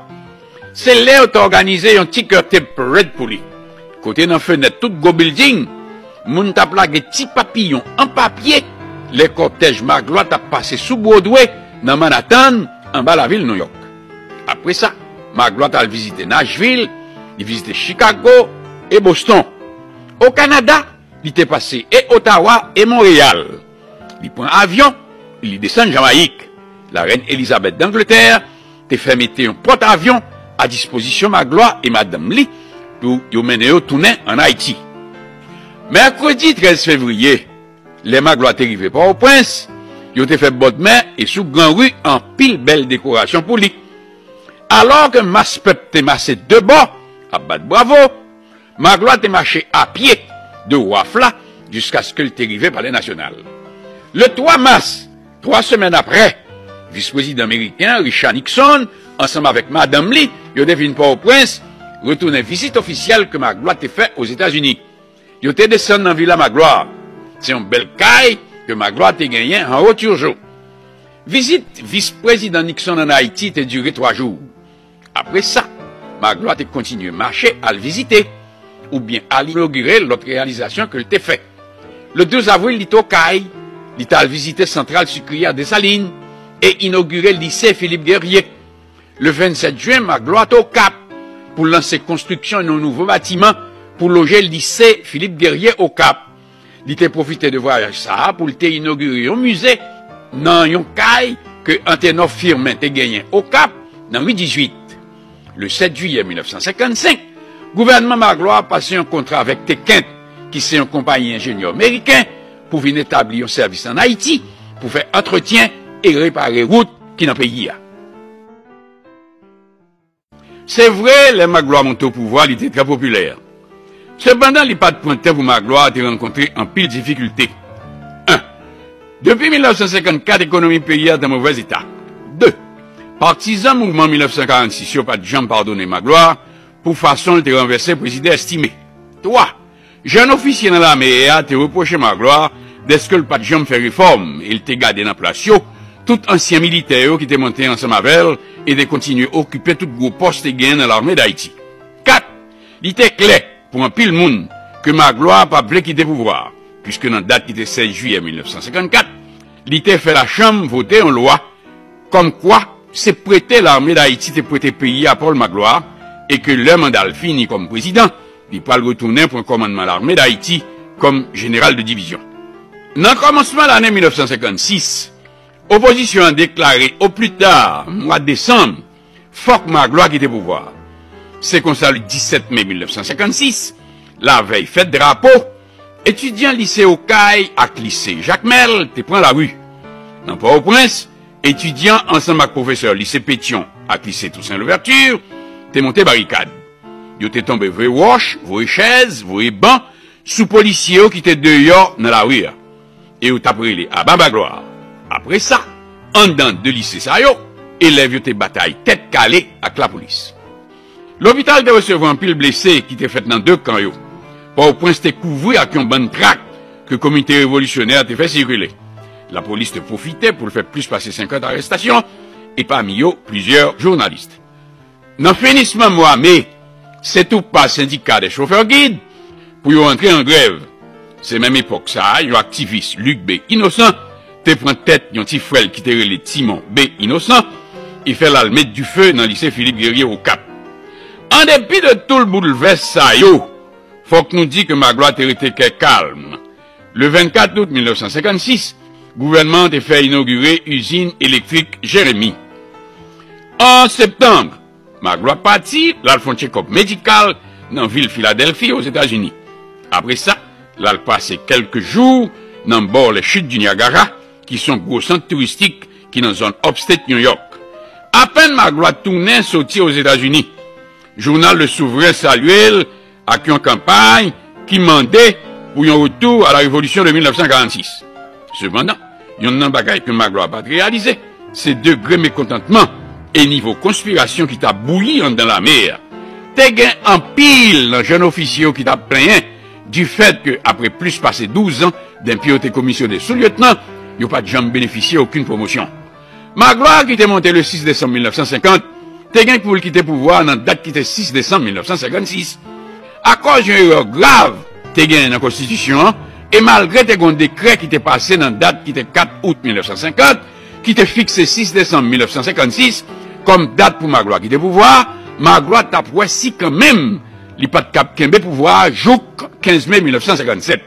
Se lè yo t òganize yon ti kètep rèd pou li. Kote nan fenèt tout gwo bilding, moun t ap lage ti papiyon an papye lè kòtèj Maglwa t ap pase sou Bwodwe nan Manhattan, anba lavil Nouyòk. Apre sa, Maglwa t al vizite Nashville, li vizite Chicago e Boston. O Kanada, li te pase e Ottawa e Monreyal. Li pran avyon, li desann Jamayik. Larèn Elizabeth d Angletè te fè mete yon pòt avyon a dispozisyon Maglwa e madanm li pou yo mennen yo tounen ann Ayiti. Mèkredi trèz fevriye, lè Maglwa te rive Pòtoprens, yo te fè bòdmè e sou gran ri anpil bèl dekorasyon pou li. Alò ke mas pèp te mache de bò ap bat bravo, Maglwa te mache apye de Waf la jiskaske l te rive Palè Nasyonal. Le twa mas, twa semèn apre, vis prezidan meriken an, Richard Nixon, ansanm avèk madanm li, yo te vin Pòtoprens, retounen vizit ofisyèl ke Maglwa te fè Ozetazini. Yo te desann nan Vila Maglwa. Se yon bèl kay ke Maglwa te genyen anwo Turgeau. Vizit vis prezidan Nixon ann Ayiti te dire twa jou. Apre sa, Maglwa te kontinye mache al vizite oubyen al inogire lòt reyalizasyon ke l te fè. Le douz avril, li t Okay, li t al vizite santral sikilè Desalin e inogire lise Philippe Guerrier. Le vennsèt jen, Maglwa t Okap pou lanse konstriksyon yon nouvo batiman pou loje lise Philippe Guerrier Okap. Li te pwofite de vwayaj sa a pou l te inogire yon mize nan yon kay ke Antenor Firmin te genyen Okap, nan ri dizuit. Le sèt jiyè mil nèf san senkannsenk, gouvènman Maglwa pase yon kontra avèk Tekent, ki se yon konpayi enjenyè meriken, pou vin etabli yon sèvis ann Ayiti pou fè antretyen e repare wout ki nan peyi a. Se vre, lè Maglwa monte o pouvwa, li te trè popilè. Sepandan, li pa t pran tan pou Maglwa te rankontre anpil difikilte. En, depi mil nèf san senkannkat, ekonomi peyi a t an movèz eta. De, patizan mouvman mil nèf san karannsis yo pa t janm padone Maglwa pou fason l te ranvèse prezidan Estimé. Twa, jèn ofisye nan lame a te repwoche Maglwa dèske l pa t janm fè refòm e l te gade nan plas yo tout ansyen militè yo ki te monte ansanm avè l e te kontinye okipe tout gwo pòs te genyen nan Lame d Ayiti. Kat, li te klè pou anpil moun ke Maglwa pa vle kite pouvwa a, piske nan dat ki te sèz jiyè mil nèf san senkannkat, li te fè lachanm vote yon lwa kòmkwa se prete Lame d Ayiti te prete peyi a Pòl Maglwa e ke lè manda l fini kòm prezidan, li pral retounen pran kòmandman Lame d Ayiti kòm jeneral de divizyon. Nan kòmansman lane mil nèf san senkannsis, opozisyon an deklare o pli ta mwa desanm, fòk Maglwa kite pouvwa a. Se konsa, le disèt me mil nèf san senkannsis, lavèy fèt drapo, etidyan lise Okay ak lise Jakmèl te pran lari. Nan Pòtoprens, etidyan ansanm ak pwofesè lise Petyon ak lise Toussaint Louverture te monte barikad. Yo te tonbe voye wòch, voye chèz, voye ban sou polisye yo ki te deyò nan lari a, e yo t ap rele: "Aba Maglwa!" Apre sa, anndan de lise sa yo, elèv yo te batay tèt kale ak lapolis. Lopital te resevwa anpil blese ki te fèt nan de kan yo. Pòtoprens te kouvri ak yon bann trak ke Komite Revolisyonè a te fè sikile. Lapolis te pwofite pou l fè plis pase senkant arestasyon, e pami yo plizyè jounalis. Nan finisman mwa me, se tou pa sendika dè chofè gid pou yo antre an grèv. Se menm epòk sa a, yon aktivis, Luc B Innocent, te pran tèt yon ti frè l ki te rele Timon B Innocent e fè l al met dife nan lise Philippe Guerrier Okap. An depi de tout boulvès sa yo, fòk nou di ke Maglwa te rete kè kalm. Le vennkat out mil nèf san senkannsis, gouvènman an te fè inogire izin elektrik Jeremi. An septanm, Maglwa pati, l al fè yon tchekòp medikal nan vil Filadèlfi, Ozetazini. Apre sa, l al pase kèlke jou nan bò les Chutes du Niagara, ki se yon gwo sant touristik ki nan zòn upstate New York. Apèn Maglwa tounen soti Ozetazini, jounal Le Souverain salye l ak yon kanpay ki mande pou yon retou a la revolisyon de mil nèf san karannsis. Sepandan, yonn nan bagay ke Maglwa pa t reyalize, se degre mekontantman e nivo konspirasyon ki t ap bouyi anndan lame a. Te gen anpil nan jèn ofisye yo ki t ap plenyen difèt ke, apre plis pase douz an denpi yo te komisyone soulyetnan, yo pa t janm benefisye okenn pwomosyon. Maglwa, ki te monte le sis desanm mil nèf san senkant, te gen pou l kite pouvwa a nan dat ki te sis desanm mil nèf san senkannsis. Akòz yon erè grav te genyen nan konstitisyon an, e malgre te gen yon dekrè ki te pase nan dat ki te kat out mil nèf san senkant, ki te fikse sis desanm mil nèf san senkannsis kòm dat pou Maglwa kite pouvwa a, Maglwa t ap wè si kanmenm li pa t kab kenbe pouvwa a jouk kenz me mil nèf san senkannsèt.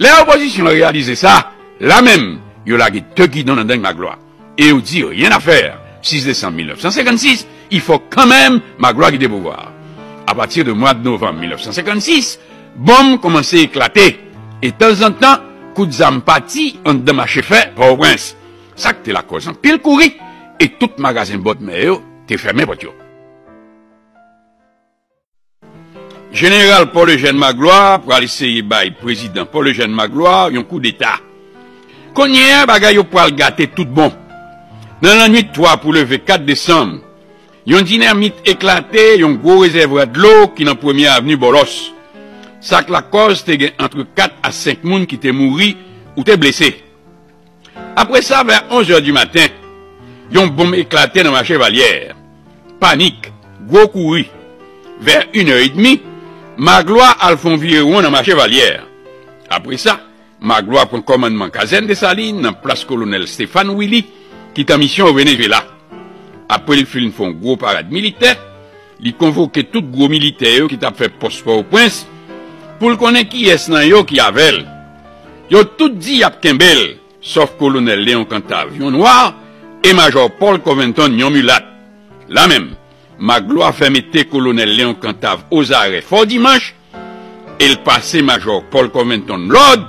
Lè opozisyon an reyalize sa, la menm, yo lage de gidon nan deng Maglwa. E yo di, ryen a fè, sis desanm mil nèf san senkannsis, il fò kanmenm Maglwa kite pouvwa a. Apati de mwa de novanm mil nèf san senkannsis, bonm kòmanse eklate, e tanzantan, kout zam pati anndan mache fè Pòtoprens. Sa k te lakòz anpil kouri, e tout magazen bòdmè yo te fèmen pòt yo. Jeneral Paul Eugène Magloire pral eseye bay prezidan Paul Eugène Magloire yon koudeta. Kounye a, bagay yo pral gate tout bon. Nan lannwit twa pou leve kat desanm, yon dinamit eklate yon gwo rezèvwa dlo ki nan Premye Avni Bòlòs. Sa k lakòz te gen ant kat a senk moun ki te mouri ou te blese. Apre sa, vè onz è di maten, yon bonm eklate nan mache Valyè. Panik, gwo kouri. Vè inè edmi, Magloire al fè yon virewon nan mache Valyè. Apre sa, Magloire pran kòmannman kazèn Desalin nan plas kolonèl Stéphane Willy, ki t an misyon o Venezuela. Apre l fin fè yon gwo parad militè, li konvoke tout gwo militè yo ki t ap fè pòs Pòtoprens pou l konnen kiyès nan yo ki avè l. Yo tout di y ap kenbe l, sòf kolonèl Léon Cantave, yon nwa, e majò Paul Covington, yon milat. La menm, Magloire fè mete kolonèl Léon Cantave ozarè Fò Dimanch, e l pase majò Paul Covington lòd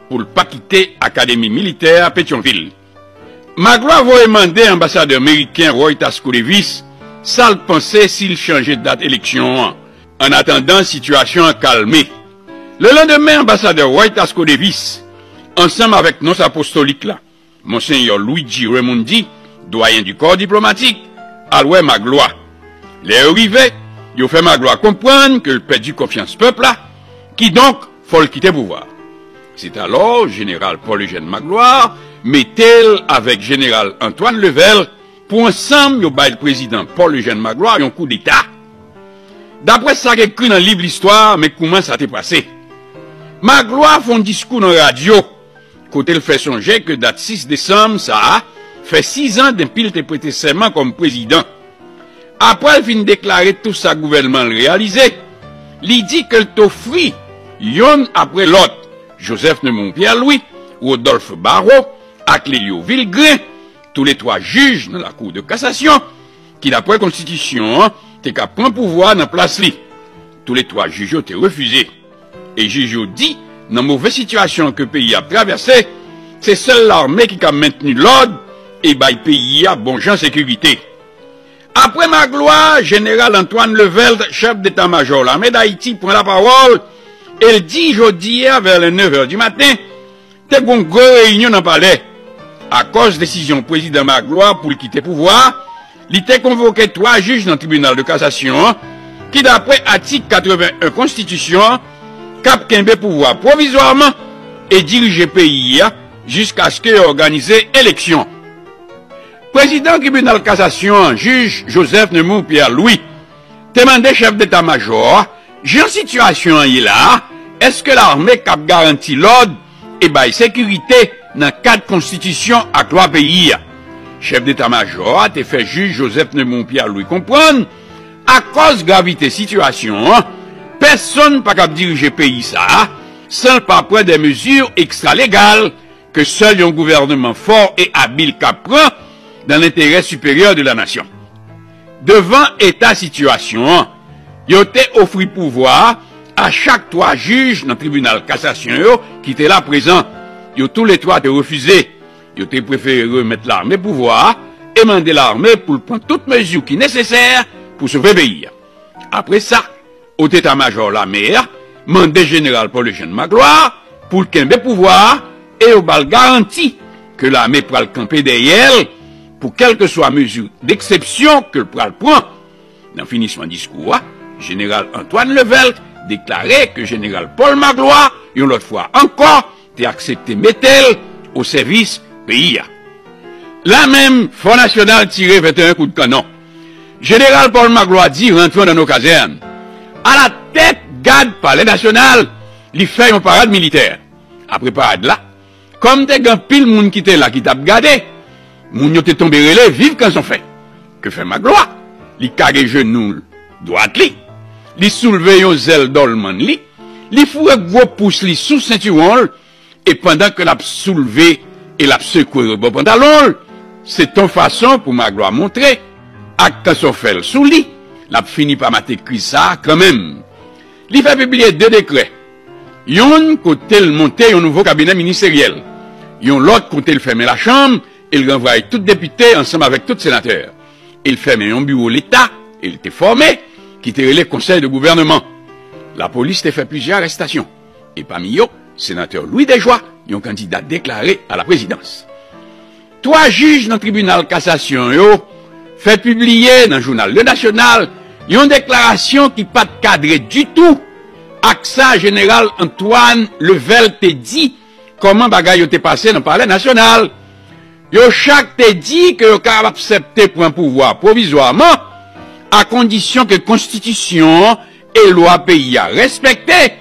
pou l pa kite Akademi Militè a Petyonvil. Magloire voye mande anbasadè meriken Roy Tasko Davis sa l panse si l chanje dat eleksyon an, annatandan sitiyasyon an kalme. Lelandemen, anbasadè Roy Tasko Davis, ansanm avèk nons apostolik la, Monseyè Luigi Raimondi, dwayen di kò diplomatik, al wè Magloire. Lè yo rive, yo fè Magloire konprann ke l pèdi konfyans pèp la, kidonk, fò l kite pouvwa a. Se t alò jeneral Paul Eugène Magloire mete l avèk jeneral Antoine Levelt pou ansanm yo bay prezidan Paul Eugène Magloire yon koudeta. Daprè sa k ekri nan liv listwa, men kouman sa te pase. Magloire fè yon diskou nan radyo, kote l fè sonje ke dat sis desanm sa a fè sizan depi l te prete sèman kòm prezidan. Apre l fin deklare tou sa gouvènman l reyalize, li di ke l t ofri, yonn apre lòt, Joseph Nemours Pierre Louis, Rodolphe Barrot ak Lelio Vilgré, toulètwa jij nan Lakou de Kasasyon, ki daprè konstitisyon an te ka pran pouvwa a nan plas li. Toulètwa jij yo te refize. E jij yo di, nan move sitiyasyon ke peyi a ap travèse, se sèl lame ki ka mentni lòd e bay peyi a bon jan sekirite. Apre Magloire, jeneral Antoine Levelt, chèf deta majò lame Dayiti, pran lapawòl e l di jodi a vè lè nevè di maten, te gen yon gwo reyinyon nan palè. Akòz desizyon prezidan Magloire pou l kite pouvwa a, li te konvoke twa jij nan tribinal de kasasyon an, ki daprè atik katreven en konstitisyon an, k ap kenbe pouvwa a pwovizwaman e dirije peyi a jiskaske yo òganize eleksyon. Prezidan tribinal kasasyon an, jij Joseph Nemours Pierre Louis, te mande chèf deta majò a, jan sitiyasyon an ye la a, èske lame k ap garanti lòd e bay sekirite nan kad konstitisyon ak lwa peyi a? Chèf deta majò a te fè jij Joseph Nemours Pierre Louis konprann, akòz gravite sitiyasyon an, pèsonn pa kab dirije peyi sa a san l pa pran de mezi ekstra legal ke sèl yon gouvènman fò e abil ka pran dans l'intérêt supérieur de la nation. Devan eta sitiyasyon an, yo te ofri pouvwa a a chak twa jij nan tribinal kasasyon yo ki te la prezan. Yo toulètwa te refize. Yo te prefere remèt lame pouvwa a e mande lame pou l pran tout mezi ki nesesè pou sove peyi a. Apre sa, Woteta Majò lame a mande jeneral Paul Eugène Magloire pou l kenbe pouvwa a e yo ba l garanti ke lame pral kanpe dèyè l pou kèlkeswa mezi deksepsyon ke l pral pran. Nan finisman diskou a, jeneral Antoine Levelt deklare ke jeneral Paul Magloire, yon lòt fwa ankò, te aksepte mete l o sèvis peyi a. La menm, Fò Nasyonal tire venteyen kout kannon. Jeneral Paul Magloire di, rentrons dans nos casernes. Alatèt gad Palè Nasyonal, li fè yon parad militè. Apre parad la, kòm te gen anpil moun ki te la ki t ap gade, moun yo te tonbe rele, "Viv Kanson fè!" Ke fè Magloire? Li kage jenou dwat li, li soulve yon zèl dòlmann li, li foure gwo pous li sou sentiwon l, e pandan ke l ap soulve e l ap sekwe rebò pantalon l, se t on fason pou Magloire montre ak Kanson fè l sou li, l ap fini pa mate kriz sa a kanmenm. Li fè pibliye de dekrè. Yonn kote l monte yon nouvo kabinè ministeryèl. Yon lòt kote l fèmen lachanm e l ranvwaye tout depite ansanm avèk tout senatè. E l fèmen yon biwo leta e l te fòme ki te rele Konsèy de Gouvèneman. Lapolis te fè plizyè arèstasyon, e pami yo, senatè Louis Desjoie, yon kandida deklare a la prezidans. Twa jij nan tribinal kasasyon yo fè pibliye nan jounal Le National yon deklarasyon ki pa t kadre ditou ak sa jeneral Antoine Level te di kòman bagay yo te pase nan Palè Nasyonal. Yo chak te di ke yo kapab aksepte pran pouvwa pwovizwaman, a kondisyon ke konstitisyon an e lwa peyi a respekte,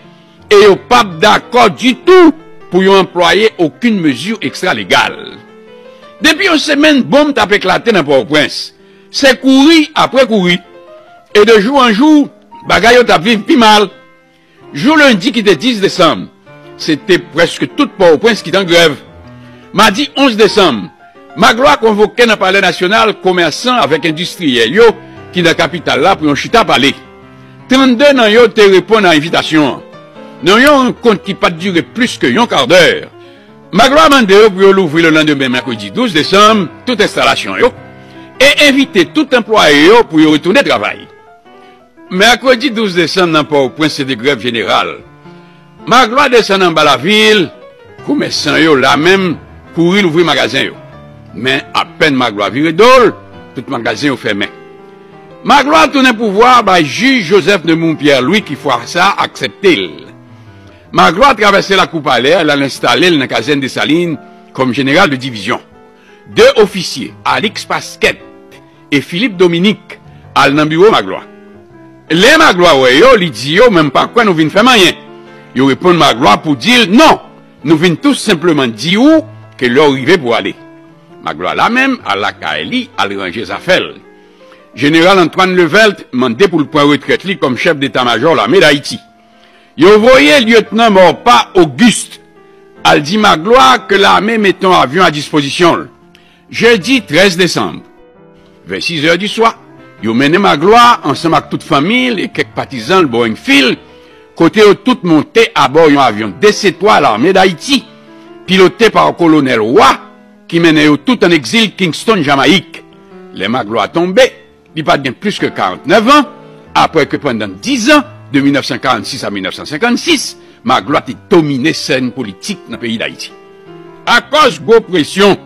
e yo p ap dakò ditou pou yo anplwaye okenn mezi ekstralegal. Depi yon semèn, bonm t ap eklate nan Pòtoprens. Se kouri apre kouri. E de jou an jou, bagay yo t ap viv pi mal. Jou lendi ki te dis desanm, se te prèske tout Pòtoprens ki t an grèv. Madi onz desanm, Magloire konvoke nan Palè Nasyonal komèsan avèk endistriyèl yo ki nan kapital la pou yon chita pale. Trannde nan yo te reponn a envitasyon an. Nan yon rankont ki pa t dire plis ke yon kadè, Magloire mande yo pou yo louvri lelandemen, mèkredi douz desanm, tout enstalasyon yo e envite tout anplwaye yo pou yo retounen travay. Mèkredi douz desanm nan Pòtoprens se te grèv jeneral. Magloire desann anba lavil, komèsan yo lamenm kouri louvri magazen yo. Men apèn Magloire vire do l, tout magazen yo fèmen. Magloire tounen pouvwa bay jij Joseph Nemours Pierre Louis ki fwa sa a aksepte l. Magloire travèse lakou palè a, l al enstale l nan kazèn Desalin kòm jeneral de divizyon. De ofisye, Alix Pasquet e Philippe Dominique, al nan biwo Magloire. Lè Magloire wè yo, li di yo, "Men m pa kwè nou vin fè m anyen." Yo reponn Magloire pou di l, "Non, nou vin tou senpleman di w ke lè w rive pou w ale." Magloire lamenm al lakay li, al ranje zafè l. Jeneral Antoine Levelt mande pou l pran retrèt li kòm chèf deta majò lame Dayiti. Yo voye lyetnan Maurepas Auguste al di Magloire ke lame mete yon avyon a dispozisyon l. Jedi trèz desanm, vè sis è di swa, yo mennen Magloire ansanm ak tout fanmi l e kèk patizan l bò Enfield, kote yo tout monte abò yon avyon D C twa Lame Dayiti, pilote pa Kolonèl Roy, ki mennen yo tout ann egzil Kingston, Jamayik. Lè Magloire tonbe, li pa t gen plis ke karantnèf an, apre ke pandan diz an, de mil nèf san karannsis a mil nèf san senkannsis, Magloire te domine sèn politik nan peyi Dayiti. Akòz gwo presyon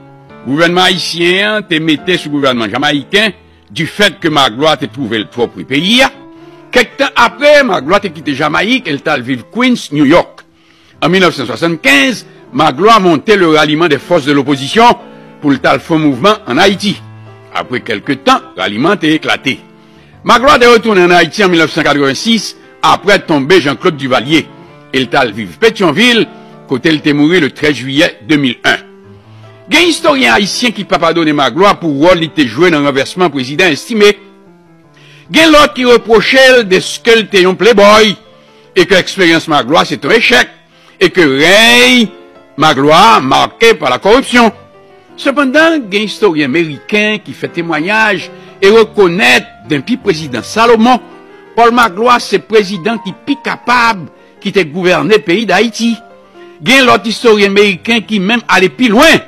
gouvènman ayisyen an te mete sou gouvènman jamayiken, difèt ke Magloire te twouve l twò pre peyi a, kèk tan apre, Magloire te kite Jamayik e l t al viv Queens, New York. An mil nèf san swasannkenz, Magloire monte le Ralliement des Forces de l'Opposition pou l t al fè yon mouvman ann Ayiti. Apre kèlke tan, raliman an te eklate. Magloire te retounen ann Ayiti an mil nèf san katrevensis, apre tonbe Jean-Claude Duvalier, e l t al viv Petyonvil, kote l te mouri le trèz jiyè de mil en. Gen istoryen ayisyen ki pa padone Magloire pou wòl li te jwe nan ranvèsman prezidan Estimé. Gen lòt ki repwoche l dèske l te yon playboy e ke eksperyans Magloire se t on echèk e ke rèy Magloire make pa la koripsyon. Sepandan, gen istoryen meriken ki fè temwayaj e rekonèt denpi prezidan Salomon, Paul Magloire se prezidan ki pi kapab ki te gouvène peyi Dayiti. Gen lòt istoryen meriken ki menm ale pi lwen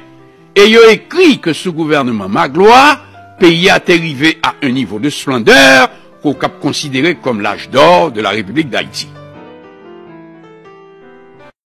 e yo ekri ke sou gouvènman Magloire, peyi a te rive a un niveau de splendeur ke w kab konsidere kòm l'âge d'or de la République d'Haïti.